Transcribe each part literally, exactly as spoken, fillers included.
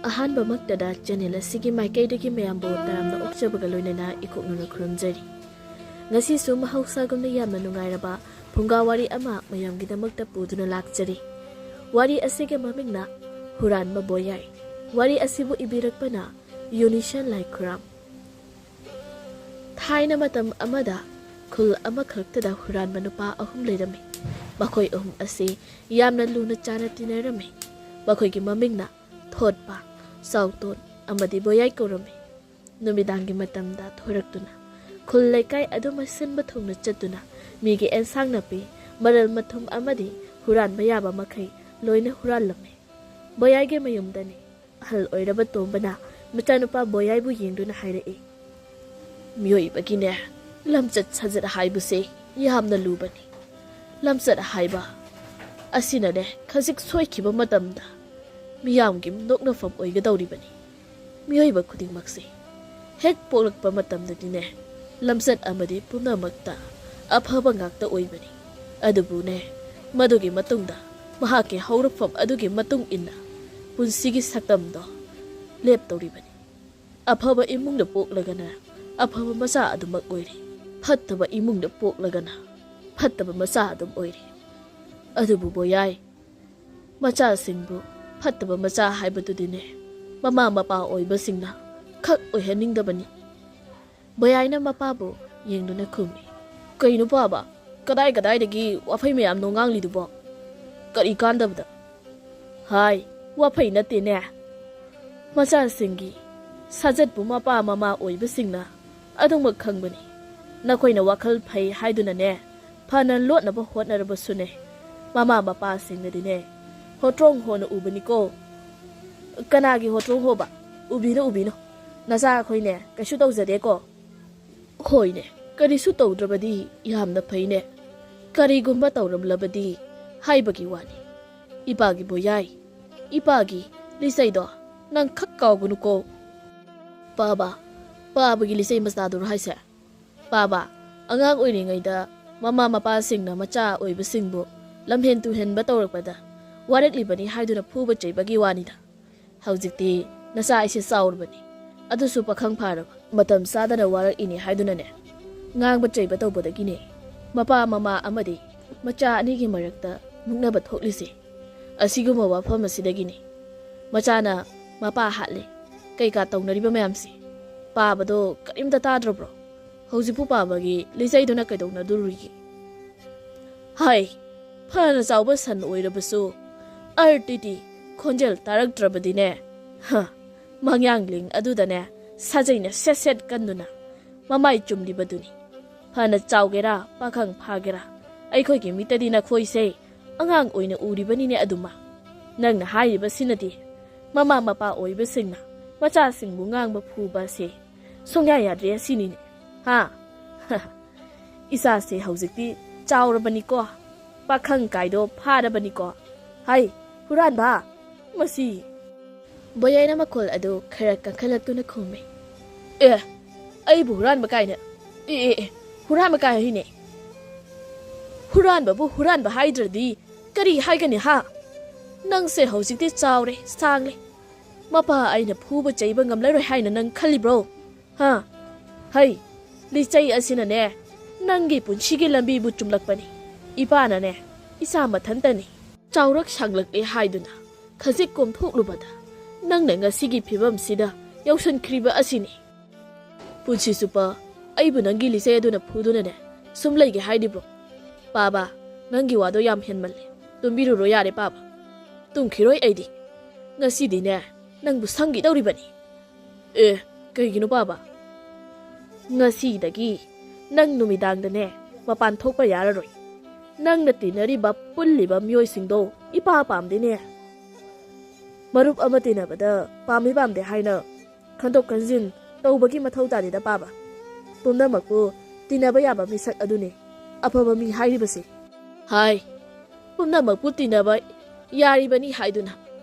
ꯑꯍꯥꯟꯕꯃꯛꯇꯗ channel ꯑꯁꯤꯒꯤ ꯃꯥꯏꯀꯩꯗꯒꯤ ꯃꯌꯥꯝꯕꯨ ꯇꯔꯥꯝꯅ ꯑꯣꯛꯆꯕꯒ ꯂꯣꯏꯅꯅ ꯏꯀꯣꯛꯅꯅ ꯈꯨꯔꯨꯝꯖꯔꯤ꯫ ꯉꯁꯤꯁꯨ ꯃꯍꯧꯁꯥꯒꯨꯝꯅ ꯌꯥꯝꯅ ꯅꯨꯡꯉꯥꯏꯔꯕ ꯐꯨꯡꯒꯥ ꯋꯥꯔꯤ ꯑꯃ ꯃꯌꯥꯝꯒꯤꯗꯃꯛꯇ ꯄꯨꯗꯨꯅ ꯂꯥꯛꯆꯔꯤ꯫ ꯋꯥꯔꯤ ꯑꯁꯤꯒꯤ ꯃꯃꯤꯡꯅ ꯍꯨꯔꯥꯟꯕ ꯕꯣꯌꯥꯏ꯫ ꯋꯥꯔꯤ ꯑꯁꯤꯕꯨ ꯏꯕꯤꯔꯛꯄꯅ ꯌꯨꯅꯤꯁꯟ ꯂꯥꯏꯈꯨꯔꯥꯝ꯫ ꯊꯥꯏꯅ ꯃꯇꯝ ꯑꯃꯗ ꯈꯨꯜ ꯑꯃꯈꯛꯇꯗ ꯍꯨꯔꯥꯟꯕ ꯅꯨꯄꯥ ꯑꯍꯨꯝ ꯂꯩꯔꯝꯃꯤ꯫ ꯃꯈꯣꯏ ꯑꯍꯨꯝ ꯑꯁꯤ ꯌꯥꯝꯅ ꯂꯨꯅ ꯆꯥꯅ ꯇꯤꯟꯅꯔꯝꯃꯤ꯫ ꯃꯈꯣꯏꯒꯤ ꯃꯃꯤꯡꯅ ꯊꯣꯠꯄ, ꯆꯥꯎꯇꯣꯟ ꯑꯃꯗꯤ ꯕꯣꯌꯥꯏ ꯀꯧꯔꯝꯃꯤ꯫ ꯅꯨꯃꯤꯗꯥꯡꯒꯤ ꯃꯇꯝꯗ ꯊꯣꯔꯛꯇꯨꯅ ꯈꯨꯜ ꯂꯩꯀꯥꯏ ꯑꯗꯨꯃ ꯁꯤꯟꯕ ꯊꯨꯡꯅ ꯆꯠꯇꯨꯅ ꯃꯤꯒꯤ ꯑꯦꯟꯁꯥꯡ ꯅꯥꯄꯤ, ꯃꯔꯜ ꯃꯊꯨꯝ ꯑꯃꯗꯤ ꯍꯨꯔꯥꯟꯕ ꯌꯥꯕ ꯃꯈꯩ ꯂꯣꯏꯅ ꯍꯨꯔꯥꯜꯂꯝꯃꯤ꯫ ꯕꯣꯌꯥꯏꯒꯤ ꯃꯌꯨꯝꯗꯅꯤ꯫ ꯑꯍꯜ ꯑꯣꯏꯔꯕ ꯇꯣꯝꯕꯅ ꯃꯆꯥꯅꯨꯄꯥ ꯕꯣꯌꯥꯏꯕꯨ ꯌꯦꯡꯗꯨꯅ ꯍꯥꯏꯔꯛꯏ, "ꯃꯤꯑꯣꯏꯕꯒꯤꯅꯦ, ꯂꯝꯆꯠ ꯁꯥꯖꯠ ꯍꯥꯏꯕꯁꯦ ꯌꯥꯝꯅ ꯂꯨꯕꯅꯤ꯫ ꯂꯝꯆꯠ ꯍꯥꯏꯕ ꯑꯁꯤꯅꯅꯦ, ꯈꯖꯤꯛ ꯁꯣꯏꯈꯤꯕ ꯃꯇꯝꯗ ꯃꯤꯌꯥꯝꯒꯤ ꯅꯣꯛꯅꯐꯝ ꯑꯣꯏꯒꯗꯧꯔꯤꯕꯅꯤ꯫ ꯃꯤꯑꯣꯏꯕ ꯈꯨꯗꯤꯡꯃꯛꯁꯦ ꯍꯦꯛ ꯄꯣꯛꯂꯛꯄ ꯃꯇꯝꯗꯗꯤꯅꯦ, ꯂꯝꯆꯠ ꯑꯃꯗꯤ ꯄꯨꯝꯅꯃꯛꯇ ꯑꯐꯕ ꯉꯥꯛꯇ ꯑꯣꯏꯕꯅꯤ꯫ ꯑꯗꯨꯕꯨꯅꯦ, ꯃꯗꯨꯒꯤ ꯃꯇꯨꯡꯗ ꯃꯍꯥꯛꯀꯤ ꯍꯧꯔꯛꯐꯝ ꯑꯗꯨꯒꯤ ꯃꯇꯨꯡ ꯏꯟꯅ ꯄꯨꯟꯁꯤꯒꯤ ꯁꯛꯇꯝꯗꯣ ꯂꯦꯞꯇꯧꯔꯤꯕꯅꯤ꯫ ꯑꯐꯕ ꯏꯃꯨꯡꯗ ꯄꯣꯛꯂꯒꯅ ꯑꯐꯕ ꯃꯆꯥ ꯑꯗꯨꯃꯛ ꯑꯣꯏꯔꯤ, ꯐꯠꯇꯕ ꯏꯃꯨꯡꯗ ꯄꯣꯛꯂꯒꯅ ꯐꯠꯇꯕ ꯃꯆꯥ ꯑꯗꯨꯝ ꯑꯣꯏꯔꯤ꯫ ꯑꯗꯨꯕꯨ ꯕꯣꯌꯥꯏ, ꯃꯆꯥꯁꯤꯡꯕꯨ ꯐꯠꯇꯕ ꯃꯆꯥ ꯍꯥꯏꯕꯗꯨꯗꯤꯅꯦ, ꯃꯃꯥ ꯃꯄꯥ ꯑꯣꯏꯕꯁꯤꯡꯅ ꯈꯛ ꯑꯣꯏꯍꯟꯅꯤꯡꯗꯕꯅꯤ꯫" ꯕꯣꯌꯥꯏꯅ ꯃꯄꯥꯕꯨ ꯌꯦꯡꯗꯨꯅ ꯈꯨꯝꯃꯤ, "ꯀꯩꯅꯣ ꯄꯥꯕ, ꯀꯗꯥꯏ ꯀꯗꯥꯏꯗꯒꯤ ꯋꯥꯐꯩ ꯃꯌꯥꯝꯅꯣ ꯉꯥꯡꯂꯤꯗꯨꯕꯣ? ꯀꯔꯤ ꯀꯥꯟꯗꯕꯗ?" "ꯍꯥꯏ, ꯋꯥꯐꯩ ꯅꯠꯇꯦꯅꯦ꯫ ꯃꯆꯥꯁꯤꯡꯒꯤ ꯁꯥꯖꯠꯄꯨ ꯃꯄꯥ ꯃꯃꯥ ꯑꯣꯏꯕꯁꯤꯡꯅ ꯑꯗꯨꯃꯛ ꯈꯪꯕꯅꯤ꯫ ꯅꯈꯣꯏꯅ ꯋꯥꯈꯜ ꯐꯩ ꯍꯥꯏꯗꯨꯅꯅꯦ, ꯐꯅ ꯂꯣꯠꯅꯕ ꯍꯣꯠꯅꯔꯕꯁꯨꯅꯦ, ꯃꯃꯥ ꯃꯄꯥꯁꯤꯡꯅꯗꯤꯅꯦ ꯍꯣꯇ꯭ꯔꯣꯡ ꯍꯣꯅ ꯎꯕꯅꯤꯀꯣ꯫" "ꯀꯅꯥꯒꯤ ꯍꯣꯇ꯭ꯔꯣꯡ ꯍꯣꯕ? ꯎꯕꯤꯅꯨ, ꯎꯕꯤꯅꯨ꯫ ꯅꯆꯥ ꯑꯩꯈꯣꯏꯅꯦ ꯀꯩꯁꯨ ꯇꯧꯖꯗꯦꯀꯣ꯫" "ꯍꯣꯏꯅꯦ, ꯀꯔꯤꯁꯨ ꯇꯧꯗ꯭ꯔꯕꯗꯤ ꯌꯥꯝꯅ ꯐꯩꯅꯦ꯫ ꯀꯔꯤꯒꯨꯝꯕ ꯇꯧꯔꯝꯂꯕꯗꯤ ꯍꯥꯏꯕꯒꯤ ꯋꯥꯅꯤ꯫" "ꯏꯄꯥꯒꯤ ꯕꯣꯌꯥꯏ, ꯏꯄꯥꯒꯤ ꯂꯤꯆꯩꯗꯣ ꯅꯪ ꯈꯛ ꯀꯥꯎꯒꯅꯨꯀꯣ꯫" "ꯄꯥꯕ, ꯄꯥꯕꯒꯤ ꯂꯤꯆꯩ ꯃꯆꯥꯗꯨꯔꯣ ꯍꯥꯏꯁꯦ? ꯄꯥꯕ, ꯑꯉꯥꯡ ꯑꯣꯏꯔꯤꯉꯩꯗ ꯃꯃꯥ ꯃꯄꯥꯁꯤꯡꯅ ꯃꯆꯥ ꯑꯣꯏꯕꯁꯤꯡꯕꯨ ꯂꯝꯍꯦꯟ ꯇꯨꯍꯦꯟꯕ ꯇꯧꯔꯛꯄꯗ ꯋꯥꯔꯛꯂꯤꯕꯅꯤ ꯍꯥꯏꯗꯨꯅ ꯐꯨꯕ ꯆꯩꯕꯒꯤ ꯋꯥꯅꯤꯗ꯫ ꯍꯧꯖꯤꯛꯇꯤ ꯅꯆꯥ ꯑꯩꯁꯦ ꯆꯥꯎꯔꯕꯅꯤ, ꯑꯗꯨꯁꯨ ꯄꯥꯈꯪ ꯐꯥꯔꯕ꯫ ꯃꯇꯝ ꯆꯥꯗꯅ ꯋꯥꯔꯛꯏꯅꯤ ꯍꯥꯏꯗꯨꯅꯅꯦ, ꯉꯥꯡꯕ ꯆꯩꯕ ꯇꯧꯕꯗꯒꯤꯅꯦ ꯃꯄꯥ ꯃꯃꯥ ꯑꯃꯗꯤ ꯃꯆꯥ ꯑꯅꯤꯒꯤ ꯃꯔꯛꯇ ꯃꯨꯛꯅꯕ ꯊꯣꯛꯂꯤꯁꯦ꯫ ꯑꯁꯤꯒꯨꯝꯕ ꯋꯥꯐꯝ ꯑꯁꯤꯗꯒꯤꯅꯤ ꯃꯆꯥꯅ ꯃꯄꯥ ꯍꯥꯠꯂꯦ ꯀꯩꯀꯥ ꯇꯧꯅꯔꯤꯕ ꯃꯌꯥꯝꯁꯦ꯫ ꯄꯥꯕꯗꯣ ꯀꯔꯤꯝꯇ ꯇꯥꯗ꯭ꯔꯕ꯭ꯔꯣ? ꯍꯧꯖꯤꯛꯄꯨ ꯄꯥꯕꯒꯤ ꯂꯤꯆꯩꯗꯨꯅ ꯀꯩꯗꯧꯅꯗꯣꯔꯤꯒꯦ? ꯍꯥꯏ, ꯐꯅ ꯆꯥꯎꯕ ꯁꯟ ꯑꯣꯏꯔꯕꯁꯨ ꯑꯔꯇꯤꯇꯤ ꯈꯣꯟꯖꯦꯜ ꯇꯥꯔꯛꯇ꯭ꯔꯕꯗꯤꯅꯦ, ꯍ, ꯃꯪꯌꯥꯡꯂꯤꯡ ꯑꯗꯨꯗꯅꯦ ꯁꯥꯖꯩꯅ ꯁꯦꯠ ꯁꯦꯠ ꯀꯟꯗꯨꯅ ꯃꯃꯥꯏ ꯆꯨꯝꯂꯤꯕꯗꯨꯅꯤ꯫ ꯐꯅ ꯆꯥꯎꯒꯦꯔꯥ ꯄꯥꯈꯪ ꯐꯥꯒꯦꯔꯥ, ꯑꯩꯈꯣꯏꯒꯤ ꯃꯤꯠꯇꯗꯤ ꯅꯈꯣꯏꯁꯦ ꯑꯉꯥꯡ ꯑꯣꯏꯅ ꯎꯔꯤꯕꯅꯤꯅꯦ꯫ ꯑꯗꯨꯃ ꯅꯪꯅ ꯍꯥꯏꯔꯤꯕꯁꯤꯅꯗꯤ ꯃꯃꯥ ꯃꯄꯥ ꯑꯣꯏꯕꯁꯤꯡꯅ ꯃꯆꯥꯁꯤꯡꯕꯨ ꯉꯥꯡꯕ ꯐꯨꯕ ꯑꯁꯦ ꯁꯨꯡꯌꯥ ꯌꯥꯗ꯭ꯔꯦ ꯑꯁꯤꯅꯤꯅꯦ꯫ ꯍꯥ? ꯏꯆꯥꯁꯦ ꯍꯧꯖꯤꯛꯇꯤ ꯆꯥꯎꯔꯕꯅꯤꯀꯣ, ꯄꯥꯈꯪ ꯀꯥꯏꯗꯣ ꯐꯥꯔꯕꯅꯤꯀꯣ꯫ ꯍꯥꯏ, ꯍꯨꯔꯥꯟꯕ! ꯃꯁꯤ꯫ ꯕꯣꯌꯥꯏꯅ ꯃꯈꯣꯜ ꯑꯗꯨ ꯈꯔ ꯀꯟꯈꯠꯂꯛꯇꯨꯅ ꯈꯨꯝꯃꯤ꯫ ꯑꯦ, ꯑꯩꯕꯨ ꯍꯨꯔꯥꯟꯕ ꯀꯥꯏꯅ? ꯑꯦ, ꯑꯦ, ꯑꯦ, ꯍꯨꯔꯥꯟꯕ ꯀꯥꯏ ꯍꯥꯏꯅꯦ? ꯍꯨꯔꯥꯟꯕꯕꯨ ꯍꯨꯔꯥꯟꯕ ꯍꯥꯏꯗ꯭ꯔꯗꯤ ꯀꯔꯤ ꯍꯥꯏꯒꯅꯤ, ꯍꯥ? ꯅꯪꯁꯦ ꯍꯧꯖꯤꯛꯇꯤ ꯆꯥꯎꯔꯦ, ꯁꯥꯡꯂꯦ꯫ ꯃꯄꯥ ꯑꯩꯅ ꯐꯨꯕ ꯆꯩꯕ ꯉꯝꯂꯔꯣꯏ ꯍꯥꯏꯅ ꯅꯪ ꯈꯜꯂꯤꯕ꯭ꯔꯣ? ꯍꯥ? ꯍꯩ, ꯂꯤꯆꯩ ꯑꯁꯤꯅꯅꯦ, ꯅꯪꯒꯤ ꯄꯨꯟꯁꯤꯒꯤ ꯂꯝꯕꯤꯕꯨ ꯆꯨꯝꯂꯛꯄꯅꯤ꯫ ꯏꯄꯥꯅꯅꯦ, ꯏꯆꯥ ꯃꯊꯟꯇꯅꯤ꯫ ꯆꯥꯎꯔꯛ ꯁꯥꯡꯂꯛꯂꯦ ꯍꯥꯏꯗꯨꯅ ꯈꯖꯤꯛ ꯀꯣꯝꯊꯣꯛꯂꯨꯕꯗ ꯅꯪꯅ ꯉꯁꯤꯒꯤ ꯐꯤꯕꯝꯁꯤꯗ ꯌꯧꯁꯤꯟꯈ꯭ꯔꯤꯕ ꯑꯁꯤꯅꯤ꯫ ꯄꯨꯟꯁꯤ ꯆꯨꯞꯄ ꯑꯩꯕꯨ ꯅꯪꯒꯤ ꯂꯤꯆꯩ ꯑꯗꯨꯅ ꯐꯨꯗꯨꯅꯅꯦ ꯁꯨꯝ ꯂꯩꯒꯦ ꯍꯥꯏꯔꯤꯕ꯭ꯔꯣ? ꯄꯥꯕ, ꯅꯪꯒꯤ ꯋꯥꯗꯣ ꯌꯥꯝ ꯍꯦꯟꯃꯜꯂꯦ꯫ ꯇꯨꯝꯕꯤꯔꯨꯔꯣ ꯌꯥꯔꯦ ꯄꯥꯕ꯫ ꯇꯨꯝꯈꯤꯔꯣꯏ ꯑꯩꯗꯤ꯫ ꯉꯁꯤꯗꯤꯅꯦ ꯅꯪꯕꯨ ꯁꯪꯈꯤꯗꯧꯔꯤꯕꯅꯤ꯫ ꯑꯦ, ꯀꯩꯒꯤꯅꯣ ꯄꯥꯕ? ꯉꯁꯤꯗꯒꯤ ꯅꯪ ꯅꯨꯃꯤꯗꯥꯡꯗꯅꯦ ꯃꯄꯥꯟ ꯊꯣꯛꯄ ꯌꯥꯔꯔꯣꯏ꯫ ꯅꯪꯅ ꯇꯤꯟꯅꯔꯤꯕ ꯄꯨꯜꯂꯤꯕ ꯃꯤꯑꯣꯏꯁꯤꯡꯗꯣ ꯏꯄꯥ ꯄꯥꯝꯗꯦꯅꯦ꯫ ꯃꯔꯨꯞ ꯑꯃ ꯇꯤꯟꯅꯕꯗ ꯄꯥꯝꯃꯤ ꯄꯥꯝꯗꯦ ꯍꯥꯏꯅ ꯈꯟꯗꯣꯛ ꯈꯟꯖꯤꯟ ꯇꯧꯕꯒꯤ ꯃꯊꯧ ꯇꯥꯗꯦꯗ ꯄꯥꯕ꯫ ꯄꯨꯝꯅꯃꯛꯄꯨ ꯇꯤꯟꯅꯕ ꯌꯥꯕ ꯃꯤꯁꯛ ꯑꯗꯨꯅꯤ ꯑꯐꯕ ꯃꯤ ꯍꯥꯏꯔꯤꯕꯁꯦ꯫ ꯍꯥꯏ, ꯄꯨꯝꯅꯃꯛꯄꯨ ꯇꯤꯟꯅꯕ ꯌꯥꯔꯤꯕꯅꯤ ꯍꯥꯏꯗꯨꯅ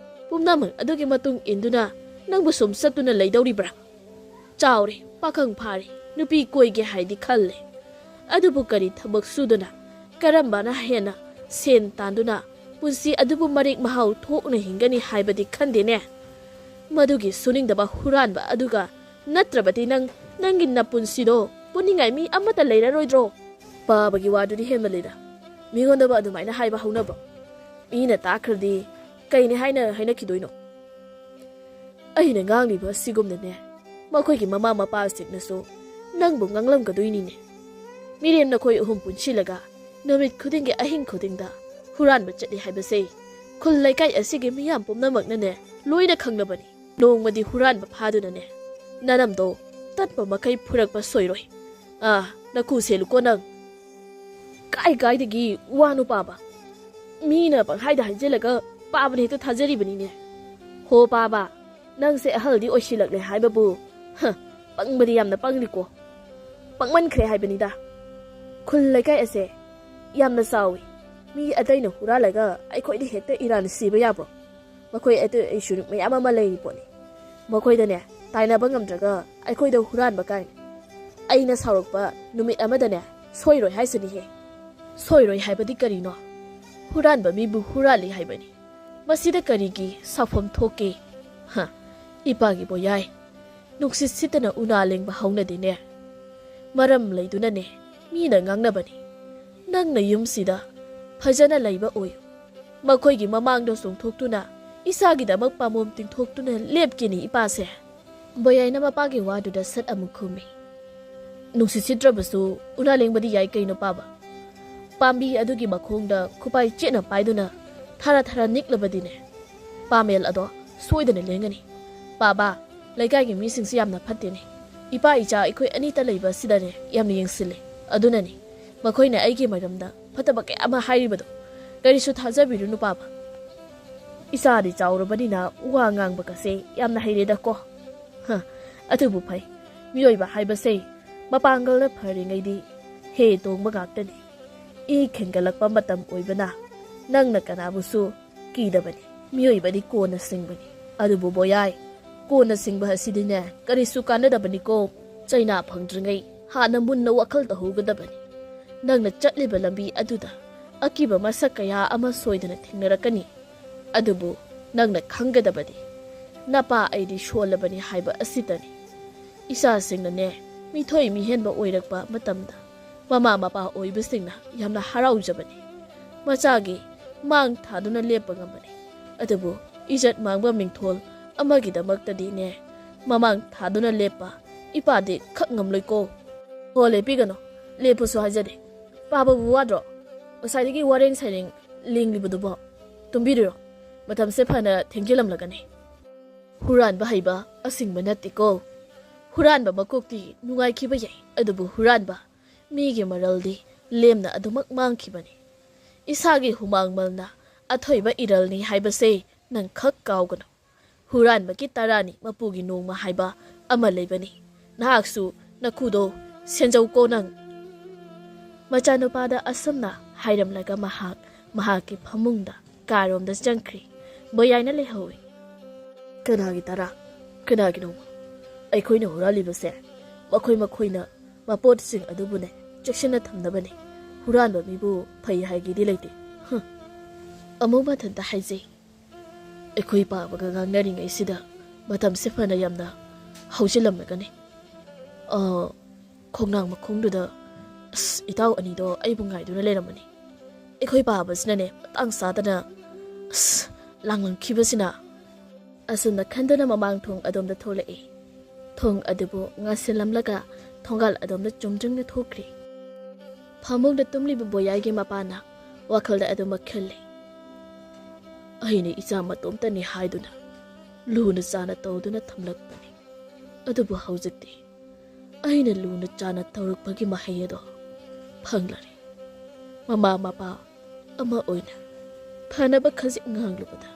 ꯄꯨꯝꯅꯃꯛ ꯑꯗꯨꯒꯤ ꯃꯇꯨꯡ ꯏꯟꯗꯨꯅ ꯅꯪꯕꯨ ꯁꯨꯝ ꯆꯠꯇꯨꯅ ꯂꯩꯗꯧꯔꯤꯕ꯭ꯔꯥ? ꯆꯥꯎꯔꯦ, ꯄꯥꯈꯪ ꯐꯥꯔꯦ, ꯅꯨꯄꯤ ꯀꯣꯏꯒꯦ ꯍꯥꯏꯗꯤ ꯈꯜꯂꯦ꯫ ꯑꯗꯨꯕꯨ ꯀꯔꯤ ꯊꯕꯛ ꯁꯨꯗꯨꯅ, ꯀꯔꯝꯕꯅ ꯍꯦꯟꯅ ꯁꯦꯟ ꯇꯥꯟꯗꯨꯅ ꯄꯨꯟꯁꯤ ꯑꯗꯨꯕꯨ ꯃꯔꯦꯛ ꯃꯍꯥꯎ ꯊꯣꯛꯅ ꯍꯤꯡꯒꯅꯤ ꯍꯥꯏꯕꯗꯤ ꯈꯟꯗꯦꯅꯦ꯫ ꯃꯗꯨꯒꯤ ꯁꯨꯅꯤꯡꯗꯕ ꯍꯨꯔꯥꯟꯕ ꯑꯗꯨꯒ ꯅꯠꯇ꯭ꯔꯕꯗꯤ ꯅꯪ, ꯅꯪꯒꯤ ꯅꯄꯨꯟꯁꯤꯗꯣ ꯄꯨꯅꯤꯡꯉꯥꯏ ꯃꯤ ꯑꯃꯠꯇ ꯂꯩꯔꯔꯣꯏꯗ꯭ꯔꯣ? ꯄꯥꯕꯒꯤ ꯋꯥꯗꯨꯗꯤ ꯍꯦꯟꯃꯜꯂꯤꯗ꯫ ꯃꯤꯉꯣꯟꯗꯕꯨ ꯑꯗꯨꯃꯥꯏꯅ ꯍꯥꯏꯕ ꯍꯧꯅꯕ꯭ꯔꯣ? ꯃꯤꯅ ꯇꯥꯈ꯭ꯔꯗꯤ ꯀꯩꯅꯤ ꯍꯥꯏꯅ ꯍꯥꯏꯅꯈꯤꯗꯣꯏꯅꯣ? ꯑꯩꯅ ꯉꯥꯡꯂꯤꯕ ꯑꯁꯤꯒꯨꯝꯅꯅꯦ, ꯃꯈꯣꯏꯒꯤ ꯃꯃꯥ ꯃꯄꯥꯁꯤꯡꯅꯁꯨ ꯅꯪꯕꯨ ꯉꯥꯡꯂꯝꯒꯗꯣꯏꯅꯤꯅꯦ꯫ ꯃꯤꯔꯦꯝ ꯅꯈꯣꯏ ꯑꯍꯨꯝ ꯄꯨꯟꯁꯤꯜꯂꯒ ꯅꯨꯃꯤꯠ ꯈꯨꯗꯤꯡꯒꯤ ꯑꯍꯤꯡ ꯈꯨꯗꯤꯡꯗ ꯍꯨꯔꯥꯟꯕ ꯆꯠꯂꯤ ꯍꯥꯏꯕꯁꯦ ꯈꯨꯜ ꯂꯩꯀꯥꯏ ꯑꯁꯤꯒꯤ ꯃꯤꯌꯥꯝ ꯄꯨꯝꯅꯃꯛꯅꯅꯦ ꯂꯣꯏꯅ ꯈꯪꯂꯕꯅꯤ꯫ ꯅꯣꯡꯃꯗꯤ ꯍꯨꯔꯥꯟꯕ ꯐꯥꯗꯨꯅꯅꯦ ꯅꯅꯝꯗꯣ ꯇꯠꯄ ꯃꯈꯩ ꯐꯨꯔꯛꯄ ꯁꯣꯏꯔꯣꯏ꯫ ꯑꯥ, ꯅꯀꯨ ꯁꯦꯜꯂꯨꯀꯣ ꯅꯪ꯫ ꯀꯥꯏ ꯀꯥꯏꯗꯒꯤ ꯋꯥꯅꯣ ꯄꯥꯕ? ꯃꯤꯅ ꯄꯪꯍꯥꯏꯗ ꯍꯥꯏꯖꯤꯜꯂꯒ ꯄꯥꯕꯅ ꯍꯦꯛꯇ ꯊꯥꯖꯔꯤꯕꯅꯤꯅꯦ꯫ ꯍꯣ ꯄꯥꯕ, ꯅꯪꯁꯦ ꯑꯍꯜꯗꯤ ꯑꯣꯏꯁꯤꯜꯂꯛꯂꯦ ꯍꯥꯏꯕꯕꯨ, ꯍ, ꯄꯪꯕꯗꯤ ꯌꯥꯝꯅ ꯄꯪꯂꯤꯀꯣ꯫ ꯄꯪꯃꯟꯈ꯭ꯔꯦ ꯍꯥꯏꯕꯅꯤꯗ꯫ ꯈꯨꯜ ꯂꯩꯀꯥꯏ ꯑꯁꯦ ꯌꯥꯝꯅ ꯆꯥꯎꯏ꯫ ꯃꯤ ꯑꯇꯩꯅ ꯍꯨꯔꯥꯜꯂꯒ ꯑꯩꯈꯣꯏꯗ ꯍꯦꯛꯇ ꯏꯔꯥꯟ ꯁꯤꯕ ꯌꯥꯕ꯭ꯔꯣ? ꯃꯈꯣꯏ ꯑꯇꯩꯁꯨ ꯃꯌꯥꯝ ꯑꯃ ꯂꯩꯔꯤ ꯄꯣꯠꯅꯤ꯫ ꯃꯈꯣꯏꯗꯅꯦ ꯇꯥꯏꯅꯕ ꯉꯝꯗ꯭ꯔꯒ ꯑꯩꯈꯣꯏꯗ ꯍꯨꯔꯥꯟꯕ ꯀꯥꯏꯅ꯫ ꯑꯩꯅ ꯁꯥꯎꯔꯛꯄ ꯅꯨꯃꯤꯠ ꯑꯃꯗꯅꯦ ꯁꯣꯏꯔꯣꯏ ꯍꯥꯏꯁꯤꯅꯤꯍꯦ꯫ ꯁꯣꯏꯔꯣꯏ ꯍꯥꯏꯕꯗꯤ ꯀꯔꯤꯅꯣ? ꯍꯨꯔꯥꯟꯕ ꯃꯤꯕꯨ ꯍꯨꯔꯥꯜꯂꯤ ꯍꯥꯏꯕꯅꯤ꯫ ꯃꯁꯤꯗ ꯀꯔꯤꯒꯤ ꯁꯥꯎꯐꯝ ꯊꯣꯛꯀꯦ? ꯍ, ꯏꯄꯥꯒꯤ ꯕꯣꯌꯥꯏ, ꯅꯨꯡꯁꯤꯠ ꯁꯤꯠꯇꯅ ꯎꯅꯥ ꯂꯦꯡꯕ ꯍꯧꯅꯗꯦꯅꯦ꯫ ꯃꯔꯝ ꯂꯩꯗꯨꯅꯅꯦ ꯃꯤꯅ ꯉꯥꯡꯅꯕꯅꯤ꯫ ꯅꯪꯅ ꯌꯨꯝꯁꯤꯗ ꯐꯖꯅ ꯂꯩꯕ ꯑꯣꯏꯌꯨ꯫ ꯃꯈꯣꯏꯒꯤ ꯃꯃꯥꯡꯗ ꯆꯣꯡꯊꯣꯛꯇꯨꯅ ꯏꯁꯥꯒꯤꯗꯃꯛ ꯄꯥꯝꯕꯣꯝ ꯇꯤꯡꯊꯣꯛꯇꯨꯅ ꯂꯦꯞꯀꯦꯅꯤ ꯏꯄꯥꯁꯦ꯫ ꯕꯣꯌꯥꯏꯅ ꯃꯄꯥꯒꯤ ꯋꯥꯗꯨꯗ ꯁꯠ ꯑꯃꯨꯛ ꯈꯨꯝꯃꯤ꯫ ꯅꯨꯡꯁꯤꯠ ꯁꯤꯠꯇ꯭ꯔꯕꯁꯨ ꯎꯅꯥ ꯂꯦꯡꯕꯗꯤ ꯌꯥꯏ ꯀꯩꯅꯣ ꯄꯥꯕ꯫ ꯄꯥꯝꯕꯤ ꯑꯗꯨꯒꯤ ꯃꯈꯣꯡꯗ ꯈꯨꯄꯥꯏ ꯆꯦꯠꯅ ꯄꯥꯏꯗꯨꯅ ꯊꯥꯔ ꯊꯥꯔ ꯅꯤꯛꯂꯕꯗꯤꯅꯦ, ꯄꯥꯃꯦꯜ ꯑꯗꯣ ꯁꯣꯏꯗꯅ ꯂꯦꯡꯒꯅꯤ꯫ ꯄꯥꯕ, ꯂꯩꯀꯥꯏꯒꯤ ꯃꯤꯁꯤꯡꯁꯤ ꯌꯥꯝꯅ ꯐꯠꯇꯦꯅꯦ꯫ ꯏꯄꯥ ꯏꯆꯥ ꯑꯩꯈꯣꯏ ꯑꯅꯤꯇ ꯂꯩꯕ ꯑꯁꯤꯗꯅꯦ ꯌꯥꯝꯅ ꯌꯦꯡꯁꯤꯜꯂꯦ꯫ ꯑꯗꯨꯅꯅꯤ ꯃꯈꯣꯏꯅ ꯑꯩꯒꯤ ꯃꯔꯝꯗ ꯐꯠꯇꯕ ꯀꯌꯥ ꯑꯃ ꯍꯥꯏꯔꯤꯕꯗꯣ꯫ ꯀꯔꯤꯁꯨ ꯊꯥꯖꯕꯤꯔꯨꯅꯨ ꯄꯥꯕ꯫ ꯏꯆꯥꯗꯤ ꯆꯥꯎꯔꯕꯅꯤꯅ ꯋꯥ ꯉꯥꯡꯕꯒꯁꯦ ꯌꯥꯝꯅ ꯍꯩꯔꯦꯗꯀꯣ꯫ ꯍ, ꯑꯗꯨꯕꯨ ꯐꯩ, ꯃꯤꯑꯣꯏꯕ ꯍꯥꯏꯕꯁꯦ ꯃꯄꯥꯡꯒꯜꯅ ꯐꯔꯤꯉꯩꯗꯤ ꯍꯦ ꯇꯣꯡꯕ ꯉꯥꯛꯇꯅꯤ꯫ ꯏ ꯈꯦꯡꯒꯠꯂꯛꯄ ꯃꯇꯝ ꯑꯣꯏꯕꯅ ꯅꯪꯅ ꯀꯅꯥꯕꯨꯁꯨ ꯀꯤꯗꯕꯅꯤ꯫ ꯃꯤꯑꯣꯏꯕꯗꯤ ꯀꯣꯟꯅ ꯁꯤꯡꯕꯅꯤ꯫ ꯑꯗꯨꯕꯨ ꯕꯣꯌꯥꯏ, ꯀꯣꯟꯅ ꯁꯤꯡꯕ ꯑꯁꯤꯗꯤꯅꯦ ꯀꯔꯤꯁꯨ ꯀꯥꯟꯅꯗꯕꯅꯤꯀꯣ꯫ ꯆꯩꯅꯥ ꯐꯪꯗ꯭ꯔꯤꯉꯩ ꯍꯥꯟꯅ ꯃꯨꯟꯅ ꯋꯥꯈꯜ ꯇꯧꯍꯧꯒꯗꯕꯅꯤ꯫ ꯅꯪꯅ ꯆꯠꯂꯤꯕ ꯂꯝꯕꯤ ꯑꯗꯨꯗ ꯑꯀꯤꯕ ꯃꯁꯛ ꯀꯌꯥ ꯑꯃ ꯁꯣꯏꯗꯅ ꯊꯦꯡꯅꯔꯛꯀꯅꯤ꯫ ꯑꯗꯨꯕꯨ ꯅꯪꯅ ꯈꯪꯒꯗꯕꯗꯤ, ꯅꯄꯥ ꯑꯩꯗꯤ ꯁꯣꯜꯂꯕꯅꯤ ꯍꯥꯏꯕ ꯑꯁꯤꯇꯅꯤ꯫ ꯏꯆꯥꯁꯤꯡꯅꯅꯦ, ꯃꯤꯊꯣꯏ ꯃꯤꯍꯦꯟꯕ ꯑꯣꯏꯔꯛꯄ ꯃꯇꯝꯗ ꯃꯃꯥ ꯃꯄꯥ ꯑꯣꯏꯕꯁꯤꯡꯅ ꯌꯥꯝꯅ ꯍꯔꯥꯎꯖꯕꯅꯤ꯫ ꯃꯆꯥꯒꯤ ꯃꯥꯡ ꯊꯥꯗꯨꯅ ꯂꯦꯞꯄ ꯉꯝꯕꯅꯤ꯫ ꯑꯗꯨꯕꯨ ꯏꯖꯠ ꯃꯥꯡꯕ ꯃꯤꯡꯊꯣꯜ ꯑꯃꯒꯤꯗꯃꯛꯇꯗꯤꯅꯦ, ꯃꯃꯥꯡ ꯊꯥꯗꯨꯅ ꯂꯦꯞꯄ ꯏꯄꯥꯗꯤ ꯈꯛ ꯉꯝꯂꯣꯏꯀꯣ꯫ ꯍꯣ, ꯂꯦꯞꯄꯤꯒꯅꯨ, ꯂꯦꯞꯄꯨꯁꯨ ꯍꯥꯏꯖꯗꯦ꯫ ꯄꯥꯕꯕꯨ ꯋꯥꯗ꯭ꯔꯣ? ꯉꯁꯥꯏꯗꯒꯤ ꯋꯥꯔꯦꯡ ꯁꯩꯔꯦꯡ ꯂꯦꯡꯂꯤꯕꯗꯨꯕꯣ? ꯇꯨꯝꯕꯤꯔꯨꯔꯣ, ꯃꯇꯝꯁꯦ ꯐꯅ ꯊꯦꯡꯖꯤꯜꯂꯝꯂꯒꯅꯤ꯫ ꯍꯨꯔꯥꯟꯕ ꯍꯩꯕ ꯑꯁꯤꯡꯕ ꯅꯠꯇꯦꯀꯣ꯫ ꯍꯨꯔꯥꯟꯕ ꯃꯀꯣꯛꯇꯤ ꯅꯨꯡꯉꯥꯏꯈꯤꯕ ꯌꯥꯏ, ꯑꯗꯨꯕꯨ ꯍꯨꯔꯥꯟꯕ ꯃꯤꯒꯤ ꯃꯔꯜꯗꯤ ꯂꯦꯝꯅ ꯑꯗꯨꯃꯛ ꯃꯥꯡꯈꯤꯕꯅꯤ꯫ ꯏꯁꯥꯒꯤ ꯍꯨꯃꯥꯡ ꯃꯜꯅ ꯑꯊꯣꯏꯕ ꯏꯔꯜꯅꯤ ꯍꯥꯏꯕꯁꯦ ꯅꯪ ꯈꯛ ꯀꯥꯎꯒꯅꯨ꯫ ꯍꯨꯔꯥꯟꯕꯒꯤ ꯇꯔꯥꯅꯤ ꯃꯄꯨꯒꯤ ꯅꯣꯡꯃ ꯍꯥꯏꯕ ꯑꯃ ꯂꯩꯕꯅꯤ꯫ ꯅꯍꯥꯛꯁꯨ ꯅꯈꯨꯗꯣ ꯁꯦꯟꯖꯧꯀꯣ ꯅꯪ꯫ ꯃꯆꯥꯅꯨꯄꯥꯗ ꯑꯁꯨꯝꯅ ꯍꯥꯏꯔꯝꯂꯒ ꯃꯍꯥꯛ ꯃꯍꯥꯛꯀꯤ ꯐꯃꯨꯡꯗ ꯀꯥꯔꯣꯝꯗ ꯆꯪꯈ꯭ꯔꯤ꯫ ꯕꯣꯌꯥꯏꯅ ꯂꯩꯍꯧꯏ꯫ ꯀꯅꯥꯒꯤ ꯇꯔꯥ? ꯀꯅꯥꯒꯤꯅꯣ? ꯑꯩꯈꯣꯏꯅ ꯍꯨꯔꯥꯜꯂꯤꯕꯁꯦ ꯃꯈꯣꯏ ꯃꯈꯣꯏꯅ ꯃꯄꯣꯠꯁꯤꯡ ꯑꯗꯨꯕꯨꯅꯦ ꯆꯦꯛꯁꯤꯟꯅ ꯊꯝꯅꯕꯅꯤ꯫ ꯍꯨꯔꯥꯟꯕ ꯃꯤꯕꯨ ꯐꯩ ꯍꯥꯏꯒꯦꯗꯤ ꯂꯩꯇꯦ꯫ ꯍꯨꯝ꯫ ꯑꯃꯨꯛ ꯃꯊꯟꯇ ꯍꯥꯏꯖꯩ꯫ ꯑꯩꯈꯣꯏ ꯄꯥꯕꯒ ꯉꯥꯡꯅꯔꯤꯉꯩꯁꯤꯗ ꯃꯇꯝꯁꯦ ꯐꯅ ꯌꯥꯝꯅ ꯍꯧꯖꯤꯜꯂꯝꯂꯒꯅꯤ꯫ ꯑ, ꯈꯣꯡꯅꯥꯡ ꯃꯈꯣꯡꯗꯨꯗ, ꯑꯁ, ꯏꯇꯥꯎ ꯑꯅꯤꯗꯣ ꯑꯩꯕꯨ ꯉꯥꯏꯗꯨꯅ ꯂꯩꯔꯝꯃꯅꯤ꯫ ꯑꯩꯈꯣꯏ ꯄꯥꯕꯁꯤꯅꯅꯦ ꯃꯇꯥꯡ ꯆꯥꯗꯅ, ꯑꯁ, ꯂꯥꯡꯂꯝꯈꯤꯕꯁꯤꯅ꯫ ꯑꯁꯨꯝꯅ ꯈꯟꯗꯨꯅ ꯃꯃꯥꯡ ꯊꯣꯡ ꯑꯗꯣꯝꯗ ꯊꯣꯛꯂꯛꯏ꯫ ꯊꯣꯡ ꯑꯗꯨꯕꯨ ꯉꯥꯁꯤꯜꯂꯝꯂꯒ ꯊꯣꯡꯒꯥꯜ ꯑꯗꯣꯝꯗ ꯆꯨꯝꯗ꯭ꯔꯤꯡꯅ ꯊꯣꯛꯈ꯭ꯔꯤ꯫ ꯐꯃꯨꯡꯗ ꯇꯨꯝꯂꯤꯕ ꯕꯣꯌꯥꯏꯒꯤ ꯃꯄꯥꯅ ꯋꯥꯈꯜꯗ ꯑꯗꯨꯃꯛ ꯈꯜꯂꯤ꯫ ꯑꯩꯅ ꯏꯆꯥ ꯃꯇꯣꯝꯇꯅꯤ ꯍꯥꯏꯗꯨꯅ ꯂꯨꯅ ꯆꯥꯅ ꯇꯧꯗꯨꯅ ꯊꯝꯂꯛꯄꯅꯤ꯫ ꯑꯗꯨꯕꯨ ꯍꯧꯖꯤꯛꯇꯤ ꯑꯩꯅ ꯂꯨꯅ ꯆꯥꯅ ꯇꯧꯔꯛꯄꯒꯤ ꯃꯍꯩ ꯑꯗꯣ ꯐꯪꯂꯔꯦ꯫ ꯃꯃꯥ ꯃꯄꯥ ꯑꯃ ꯑꯣꯏꯅ ꯐꯅꯕ ꯈꯖꯤꯛ ꯉꯥꯡꯂꯨꯕꯗ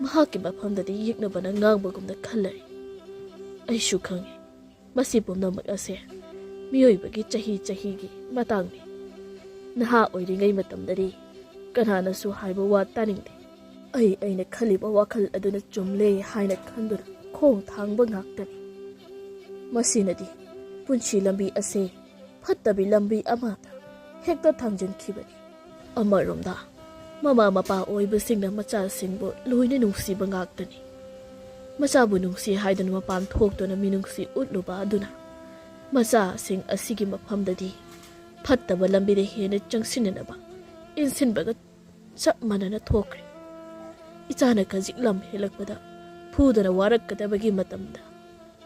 ꯃꯍꯥꯛꯀꯤ ꯃꯐꯝꯗꯗꯤ ꯌꯦꯛꯅꯕꯅ ꯉꯥꯡꯕꯒꯨꯝꯅ ꯈꯜꯂꯔꯦ꯫ ꯑꯩꯁꯨ ꯈꯪꯏ, ꯃꯁꯤ ꯄꯨꯝꯅꯃꯛ ꯑꯁꯦ ꯃꯤꯑꯣꯏꯕꯒꯤ ꯆꯍꯤ ꯆꯍꯤꯒꯤ ꯃꯇꯥꯡꯅꯤ꯫ ꯅꯍꯥ ꯑꯣꯏꯔꯤꯉꯩ ꯃꯇꯝꯗꯗꯤ ꯀꯅꯥꯅꯁꯨ ꯍꯥꯏꯕ ꯋꯥ ꯇꯥꯅꯤꯡꯗꯦ꯫ ꯑꯩ ꯑꯩꯅ ꯈꯜꯂꯤꯕ ꯋꯥꯈꯜ ꯑꯗꯨꯅ ꯆꯨꯝꯂꯦ ꯍꯥꯏꯅ ꯈꯟꯗꯨꯅ ꯈꯣꯡ ꯊꯥꯡꯕ ꯉꯥꯛꯇꯅꯤ꯫ ꯃꯁꯤꯅꯗꯤ ꯄꯨꯟꯁꯤ ꯂꯝꯕꯤ ꯑꯁꯦ ꯐꯠꯇꯕꯤ ꯂꯝꯕꯤ ꯑꯃꯗ ꯍꯦꯛꯇ ꯊꯥꯡꯖꯤꯟꯈꯤꯕꯅꯤ꯫ ꯑꯃꯔꯣꯝꯗ ꯃꯃꯥ ꯃꯄꯥ ꯑꯣꯏꯕꯁꯤꯡꯅ ꯃꯆꯥꯁꯤꯡꯕꯨ ꯂꯣꯏꯅ ꯅꯨꯡꯁꯤꯕ ꯉꯥꯛꯇꯅꯤ꯫ ꯃꯆꯥꯕꯨ ꯅꯨꯡꯁꯤ ꯍꯥꯏꯗꯨꯅ ꯃꯄꯥꯟ ꯊꯣꯛꯇꯨꯅ ꯃꯤꯅꯨꯡꯁꯤ ꯎꯠꯂꯨꯕ ꯑꯗꯨꯅ ꯃꯆꯥꯁꯤꯡ ꯑꯁꯤꯒꯤ ꯃꯐꯝꯗꯗꯤ ꯐꯠꯇꯕ ꯂꯝꯕꯤꯗ ꯍꯦꯟꯅ ꯆꯪꯁꯤꯟꯅꯅꯕ ꯏꯟꯁꯤꯟꯕꯒ ꯆꯞ ꯃꯥꯟꯅꯅ ꯊꯣꯛꯈ꯭ꯔꯦ꯫ ꯏꯆꯥꯅ ꯈꯖꯤꯛ ꯂꯝ ꯍꯦꯜꯂꯛꯄꯗ ꯐꯨꯗꯅ ꯋꯥꯔꯛꯀꯗꯕꯒꯤ ꯃꯇꯝꯗ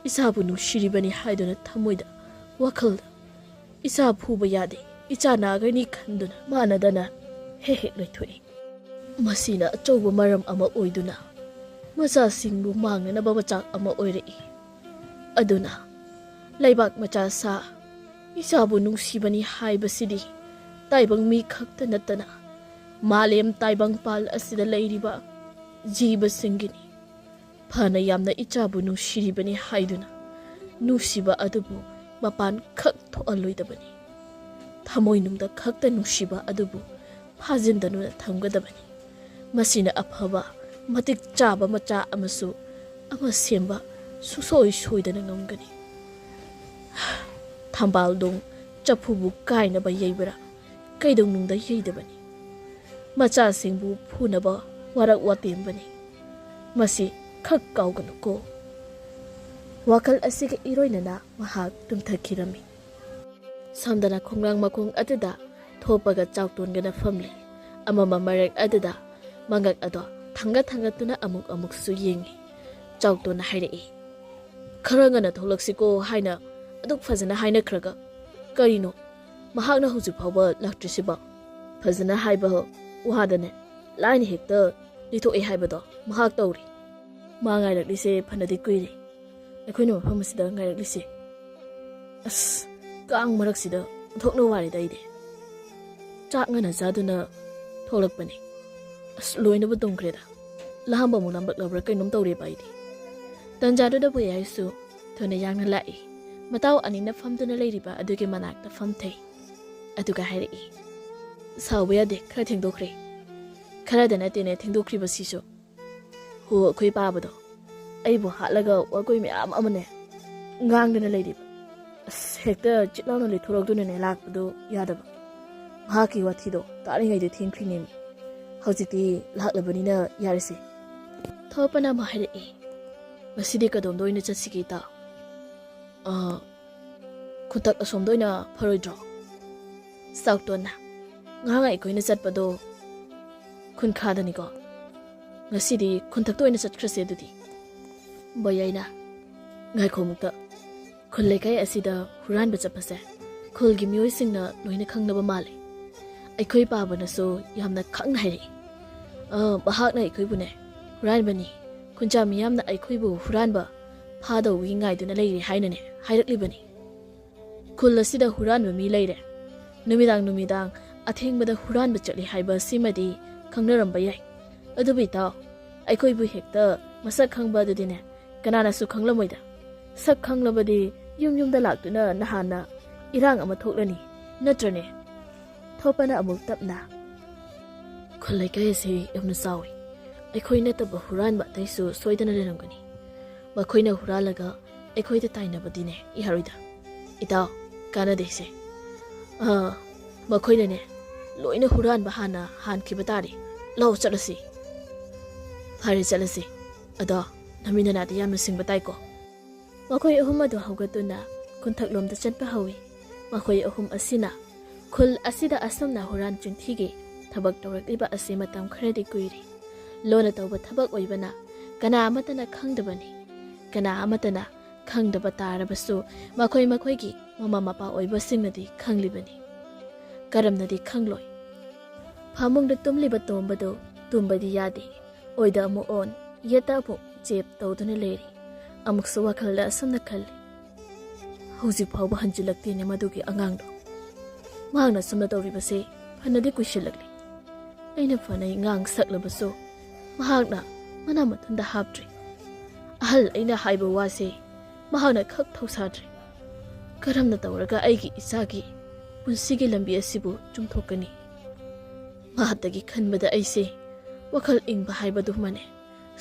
ꯏꯆꯥꯕꯨ ꯅꯨꯡꯁꯤꯔꯤꯕꯅꯤ ꯍꯥꯏꯗꯨꯅ ꯊꯃꯣꯏꯗ, ꯋꯥꯈꯜꯗ ꯏꯆꯥ ꯐꯨꯕ ꯌꯥꯗꯦ, ꯏꯆꯥ ꯅꯥꯒꯅꯤ ꯈꯟꯗꯨꯅ ꯃꯥꯟꯅꯗꯅ ꯍꯦꯛ ꯍꯦꯛ ꯂꯩꯊꯣꯛꯏ꯫ ꯃꯁꯤꯅ ꯑꯆꯧꯕ ꯃꯔꯝ ꯑꯃ ꯑꯣꯏꯗꯨꯅ ꯃꯆꯥꯁꯤꯡꯕꯨ ꯃꯥꯡꯅꯅꯕ ꯃꯆꯥꯛ ꯑꯃ ꯑꯣꯏꯔꯛꯏ꯫ ꯑꯗꯨꯅ ꯂꯩꯕꯥꯛ ꯃꯆꯥ ꯁꯥ ꯏꯆꯥꯕꯨ ꯅꯨꯡꯁꯤꯕꯅꯤ ꯍꯥꯏꯕꯁꯤꯗꯤ ꯇꯥꯏꯕꯪ ꯃꯤ ꯈꯛꯇ ꯅꯠꯇꯅ ꯃꯥꯂꯦꯝ ꯇꯥꯏꯕꯪꯄꯥꯜ ꯑꯁꯤꯗ ꯂꯩꯔꯤꯕ ꯖꯤꯕꯁꯤꯡꯒꯤꯅꯤ꯫ ꯐꯅ ꯌꯥꯝꯅ ꯏꯆꯥꯕꯨ ꯅꯨꯡꯁꯤꯔꯤꯕꯅꯤ ꯍꯥꯏꯗꯨꯅ ꯅꯨꯡꯁꯤꯕ ꯑꯗꯨꯕꯨ ꯃꯄꯥꯟ ꯈꯛ ꯊꯣꯛꯍꯜꯂꯣꯏꯗꯕꯅꯤ꯫ ꯊꯃꯣꯏꯅꯨꯡꯗ ꯈꯛꯇ ꯅꯨꯡꯁꯤꯕ ꯑꯗꯨꯕꯨ ꯐꯥꯖꯤꯟꯗꯅ ꯊꯝꯒꯗꯕꯅꯤ꯫ ꯃꯁꯤꯅ ꯑꯐꯕ, ꯃꯇꯤꯛ ꯆꯥꯕ ꯃꯆꯥ ꯑꯃꯁꯨ ꯑꯃ ꯁꯦꯝꯕ ꯁꯨꯡꯁꯣꯏ ꯁꯣꯏꯗꯅ ꯉꯝꯒꯅꯤ꯫ ꯊꯝꯕꯥꯜꯗꯣꯡ ꯆꯐꯨꯕꯨ ꯀꯥꯏꯅꯕ ꯌꯩꯕ꯭ꯔꯥ? ꯀꯩꯗꯧꯅꯨꯡꯗ ꯌꯩꯗꯕꯅꯤ꯫ ꯃꯆꯥꯁꯤꯡꯕꯨ ꯐꯨꯅꯕ ꯋꯥꯔꯛ ꯋꯥꯇꯦꯝꯕꯅꯤ꯫ ꯃꯁꯤ ꯈꯛ ꯀꯥꯎꯒꯅꯨꯀꯣ꯫ ꯋꯥꯈꯜ ꯑꯁꯤꯒ ꯏꯔꯣꯏꯅꯅ ꯃꯍꯥꯛ ꯇꯨꯝꯊꯈꯤꯔꯝꯃꯤ꯫ ꯁꯣꯝꯗꯅ ꯈꯣꯡꯅꯥꯡ ꯃꯈꯣꯡ ꯑꯗꯨꯗ ꯊꯣꯛꯄꯒ ꯆꯥꯎꯇꯣꯟꯒꯅ ꯐꯝꯂꯤ꯫ ꯑꯃꯝꯕ ꯃꯔꯛ ꯑꯗꯨꯗ ꯃꯉꯛ ꯑꯗꯣ ꯊꯥꯡꯒꯠ ꯊꯥꯡꯒꯠꯇꯨꯅ ꯑꯃꯨꯛ ꯑꯃꯨꯛꯁꯨ ꯌꯦꯡꯉꯤ꯫ ꯆꯥꯎꯇꯣꯟꯅ ꯍꯥꯏꯔꯛꯏ, "ꯈꯔ ꯉꯟꯅ ꯊꯣꯛꯂꯛꯁꯤꯀꯣ ꯍꯥꯏꯅ ꯑꯗꯨꯛ ꯐꯖꯅ ꯍꯥꯏꯅꯈ꯭ꯔꯒ ꯀꯔꯤꯅꯣ ꯃꯍꯥꯛꯅ ꯍꯧꯖꯤꯛ ꯐꯥꯎꯕ ꯂꯥꯛꯇ꯭ꯔꯤꯁꯤꯕꯣ? ꯐꯖꯅ ꯍꯥꯏꯕ ꯋꯥꯗꯅꯦ ꯂꯥꯏꯅ ꯍꯦꯛꯇ ꯂꯤꯊꯣꯛꯑꯦ ꯍꯥꯏꯕꯗꯣ ꯃꯍꯥꯛ ꯇꯧꯔꯤ꯫ ꯃꯥ ꯉꯥꯏꯔꯛꯂꯤꯁꯦ ꯐꯅꯗꯤ ꯀꯨꯏꯔꯦ꯫ ꯑꯩꯈꯣꯏꯅ ꯃꯐꯝ ꯑꯁꯤꯗ ꯉꯥꯏꯔꯛꯂꯤꯁꯦ꯫ ꯑꯁ, ꯀꯥꯡ ꯃꯔꯛꯁꯤꯗ ꯊꯣꯛꯅ ꯋꯥꯔꯦꯗ ꯑꯩꯗꯤ꯫ ꯆꯥꯛ ꯉꯟꯅ ꯆꯥꯗꯨꯅ ꯊꯣꯛꯂꯛꯄꯅꯤ꯫ ꯑꯁ, ꯂꯣꯏꯅꯕꯨ ꯇꯨꯝꯈ꯭ꯔꯦꯗ꯫ ꯂꯥꯝꯕ ꯑꯃꯨꯛ ꯂꯥꯝꯕꯛꯂꯕ꯭ꯔꯥ ꯀꯩꯅꯣꯝ ꯇꯧꯔꯦꯕ ꯑꯩꯗꯤ꯫" ꯇꯟꯖꯥꯗꯨꯗꯕꯨ ꯌꯥꯏꯁꯨ ꯊꯨꯅ ꯌꯥꯡꯅ ꯂꯥꯛꯏ꯫ ꯃꯇꯥꯎ ꯑꯅꯤꯅ ꯐꯝꯗꯨꯅ ꯂꯩꯔꯤꯕ ꯑꯗꯨꯒꯤ ꯃꯅꯥꯛꯇ ꯐꯝꯊꯩ꯫ ꯑꯗꯨꯒ ꯍꯥꯏꯔꯛꯏ, "ꯁꯥꯎꯕ ꯌꯥꯗꯦ, ꯈꯔ ꯊꯦꯡꯗꯣꯛꯈ꯭ꯔꯦ꯫" "ꯈꯔꯗ ꯅꯠꯇꯦꯅꯦ ꯊꯦꯡꯗꯣꯛꯈ꯭ꯔꯤꯕꯁꯤꯁꯨ꯫ ꯍꯣ, ꯑꯩꯈꯣꯏ ꯄꯥꯕꯗꯣ ꯑꯩꯕꯨ ꯍꯥꯠꯂꯒ ꯋꯥꯒꯣꯏ ꯃꯌꯥꯝ ꯑꯃꯅꯦ ꯉꯥꯡꯗꯨꯅ ꯂꯩꯔꯤꯕ꯫ ꯑꯁ, ꯍꯦꯛꯇ ꯆꯤꯠ ꯂꯥꯎꯅ ꯂꯩꯊꯣꯔꯛꯇꯨꯅꯅꯦ ꯂꯥꯛꯄꯗꯣ ꯌꯥꯗꯕ꯫ ꯃꯍꯥꯛꯀꯤ ꯋꯥꯊꯤꯗꯣ ꯇꯥꯔꯤꯉꯩꯗ ꯊꯦꯡꯈ꯭ꯔꯤꯅꯦꯃꯤ꯫ ꯍꯧꯖꯤꯛꯇꯤ ꯂꯥꯛꯂꯕꯅꯤꯅ ꯌꯥꯔꯁꯦ꯫" ꯊꯣꯛꯄꯅ ꯑꯃꯨꯛ ꯍꯥꯏꯔꯛꯏ, ꯉꯁꯤꯗꯤ ꯀꯗꯣꯝꯗ ꯑꯣꯏꯅ ꯆꯠꯁꯤꯒꯦ, ꯏꯇꯥ? ꯑ, ꯈꯨꯟꯊꯛ ꯑꯁꯣꯝꯗ ꯑꯣꯏꯅ ꯐꯔꯣꯏꯗ꯭ꯔꯣ? ꯆꯥꯎꯇꯣꯟꯅ, ꯉꯍꯥꯟ ꯑꯩꯈꯣꯏꯅ ꯆꯠꯄꯗꯣ ꯈꯨꯟꯈꯥꯗꯅꯤꯀꯣ꯫ ꯉꯁꯤꯗꯤ ꯈꯨꯟꯊꯛꯇ ꯑꯣꯏꯅ ꯆꯠꯈ꯭ꯔꯁꯦ ꯑꯗꯨꯗꯤ꯫ ꯕꯣꯌꯥꯏꯅ, ꯉꯥꯏꯈꯣ ꯑꯃꯨꯛꯇ꯫ ꯈꯨꯜ ꯂꯩꯀꯥꯏ ꯑꯁꯤꯗ ꯍꯨꯔꯥꯟꯕ ꯆꯠꯄꯁꯦ ꯈꯨꯜꯒꯤ ꯃꯤꯑꯣꯏꯁꯤꯡꯅ ꯂꯣꯏꯅ ꯈꯪꯅꯕ ꯃꯥꯜꯂꯦ꯫ ꯑꯩꯈꯣꯏ ꯄꯥꯕꯅꯁꯨ ꯌꯥꯝꯅ ꯈꯪꯅ ꯍꯥꯏꯔꯛꯏ꯫ ꯑ, ꯃꯍꯥꯛꯅ ꯑꯩꯈꯣꯏꯕꯨꯅꯦ, ꯍꯨꯔꯥꯟꯕꯅꯤ, ꯈꯨꯟꯖꯥ ꯃꯤꯌꯥꯝꯅ ꯑꯩꯈꯣꯏꯕꯨ ꯍꯨꯔꯥꯟꯕ ꯐꯥꯗꯧꯕꯒꯤ ꯉꯥꯏꯗꯨꯅ ꯂꯩꯔꯦ ꯍꯥꯏꯅꯅꯦ ꯍꯥꯏꯔꯛꯂꯤꯕꯅꯤ꯫ ꯈꯨꯜ ꯑꯁꯤꯗ ꯍꯨꯔꯥꯟꯕ ꯃꯤ ꯂꯩꯔꯦ꯫ ꯅꯨꯃꯤꯗꯥꯡ ꯅꯨꯃꯤꯗꯥꯡ ꯑꯊꯦꯡꯕꯗ ꯍꯨꯔꯥꯟꯕ ꯆꯠꯂꯤ ꯍꯥꯏꯕ ꯑꯁꯤꯃꯗꯤ ꯈꯪꯅꯔꯝꯕ ꯌꯥꯏ꯫ ꯑꯗꯨꯕꯨ ꯏꯇꯥꯎ, ꯑꯩꯈꯣꯏꯕꯨ ꯍꯦꯛꯇ ꯃꯁꯛ ꯈꯪꯕ ꯑꯗꯨꯗꯤꯅꯦ, ꯀꯅꯥꯅꯁꯨ ꯈꯪꯂꯝꯃꯣꯏꯗ꯫ ꯁꯛ ꯈꯪꯂꯕꯗꯤ ꯌꯨꯝ ꯌꯨꯝꯗ ꯂꯥꯛꯇꯨꯅ ꯅꯍꯥꯟꯅ ꯏꯔꯥꯡ ꯑꯃ ꯊꯣꯛꯂꯅꯤ, ꯅꯠꯇ꯭ꯔꯅꯦ? ꯊꯣꯛꯄꯅ ꯑꯃꯨꯛ ꯇꯞꯅ, ꯈꯨꯜ ꯂꯩꯀꯥꯏ ꯑꯁꯤ ꯌꯥꯝꯅ ꯆꯥꯎꯏ꯫ ꯑꯩꯈꯣꯏ ꯅꯠꯇꯕ ꯍꯨꯔꯥꯟꯕ ꯑꯇꯩꯁꯨ ꯁꯣꯏꯗꯅ ꯂꯩꯔꯝꯒꯅꯤ꯫ ꯃꯈꯣꯏꯅ ꯍꯨꯔꯥꯜꯂꯒ ꯑꯩꯈꯣꯏꯗ ꯇꯥꯏꯅꯕꯗꯤꯅꯦ ꯌꯥꯔꯣꯏꯗ꯫ ꯏꯇꯥꯎ, ꯀꯥꯟꯅꯗꯦꯁꯦ꯫ ꯑꯥ, ꯃꯈꯣꯏꯅꯅꯦ ꯂꯣꯏꯅ ꯍꯨꯔꯥꯟꯕ ꯍꯥꯟꯅ ꯍꯥꯟꯈꯤꯕ ꯇꯥꯔꯦ꯫ ꯂꯥꯛꯑꯣ ꯆꯠꯂꯁꯤ꯫ ꯐꯔꯦ ꯆꯠꯂꯁꯤ꯫ ꯑꯗꯣ ꯅꯃꯤ ꯅꯅꯥꯗꯤ ꯌꯥꯝꯅ ꯁꯤꯡꯕ ꯇꯥꯏꯀꯣ꯫ ꯃꯈꯣꯏ ꯑꯍꯨꯝ ꯑꯗꯨ ꯍꯧꯒꯠꯇꯨꯅ ꯈꯨꯟꯊꯛꯂꯣꯝꯗ ꯆꯠꯄ ꯍꯧꯏ꯫ ꯃꯈꯣꯏ ꯑꯍꯨꯝ ꯑꯁꯤꯅ ꯈꯨꯜ ꯑꯁꯤꯗ ꯑꯁꯨꯝꯅ ꯍꯨꯔꯥꯟ ꯆꯤꯟꯊꯤꯒꯤ ꯊꯕꯛ ꯇꯧꯔꯛꯂꯤꯕ ꯑꯁꯤ ꯃꯇꯝ ꯈꯔꯗꯤ ꯀꯨꯏꯔꯦ꯫ ꯂꯣꯟꯅ ꯇꯧꯕ ꯊꯕꯛ ꯑꯣꯏꯕꯅ ꯀꯅꯥ ꯑꯃꯠꯇꯅ ꯈꯪꯗꯕꯅꯤ꯫ ꯀꯅꯥ ꯑꯃꯠꯇꯅ ꯈꯪꯗꯕ ꯇꯥꯔꯕꯁꯨ ꯃꯈꯣꯏ ꯃꯈꯣꯏꯒꯤ ꯃꯃꯥ ꯃꯄꯥ ꯑꯣꯏꯕꯁꯤꯡꯅꯗꯤ ꯈꯪꯂꯤꯕꯅꯤ꯫ ꯀꯔꯝꯅꯗꯤ ꯈꯪꯂꯣꯏ? ꯐꯃꯨꯡꯗ ꯇꯨꯝꯂꯤꯕ ꯇꯣꯝꯕꯗꯨ ꯇꯨꯝꯕꯗꯤ ꯌꯥꯗꯦ꯫ ꯑꯣꯏꯗ ꯑꯃꯨꯛ ꯑꯣꯟ, ꯌꯦꯠꯇ ꯑꯃꯨꯛ ꯆꯦꯞ ꯇꯧꯗꯨꯅ ꯂꯩꯔꯤ꯫ ꯑꯃꯨꯛꯁꯨ ꯋꯥꯈꯜꯗ ꯑꯁꯨꯝꯅ ꯈꯜꯂꯤ, "ꯍꯧꯖꯤꯛ ꯐꯥꯎꯕ ꯍꯟꯖꯤꯜꯂꯛꯇꯦꯅꯦ ꯃꯗꯨꯒꯤ ꯑꯉꯥꯡꯗꯣ꯫ ꯃꯍꯥꯛꯅ ꯑꯁꯨꯝꯅ ꯇꯧꯔꯤꯕꯁꯦ ꯐꯅꯗꯤ ꯀꯨꯏꯁꯤꯜꯂꯛꯂꯤ꯫ ꯑꯩꯅ ꯐꯅ ꯉꯥꯡ ꯁꯛꯂꯕꯁꯨ ꯃꯍꯥꯛꯅ ꯃꯅꯥ ꯃꯊꯨꯟꯗ ꯍꯥꯞꯇ꯭ꯔꯤ꯫ ꯑꯍꯜ ꯑꯩꯅ ꯍꯥꯏꯕ ꯋꯥꯁꯦ ꯃꯍꯥꯛꯅ ꯈꯛ ꯊꯧꯁꯥꯗ꯭ꯔꯤ꯫ ꯀꯔꯝꯅ ꯇꯧꯔꯒ ꯑꯩꯒꯤ ꯏꯆꯥꯒꯤ ꯄꯨꯟꯁꯤꯒꯤ ꯂꯝꯕꯤ ꯑꯁꯤꯕꯨ ꯆꯨꯝꯊꯣꯛꯀꯅꯤ?" ꯃꯍꯥꯛꯇꯒꯤ ꯈꯟꯕꯗ ꯑꯩꯁꯦ ꯋꯥꯈꯜ ꯏꯪꯕ ꯍꯥꯏꯕꯗꯨꯃꯅꯦ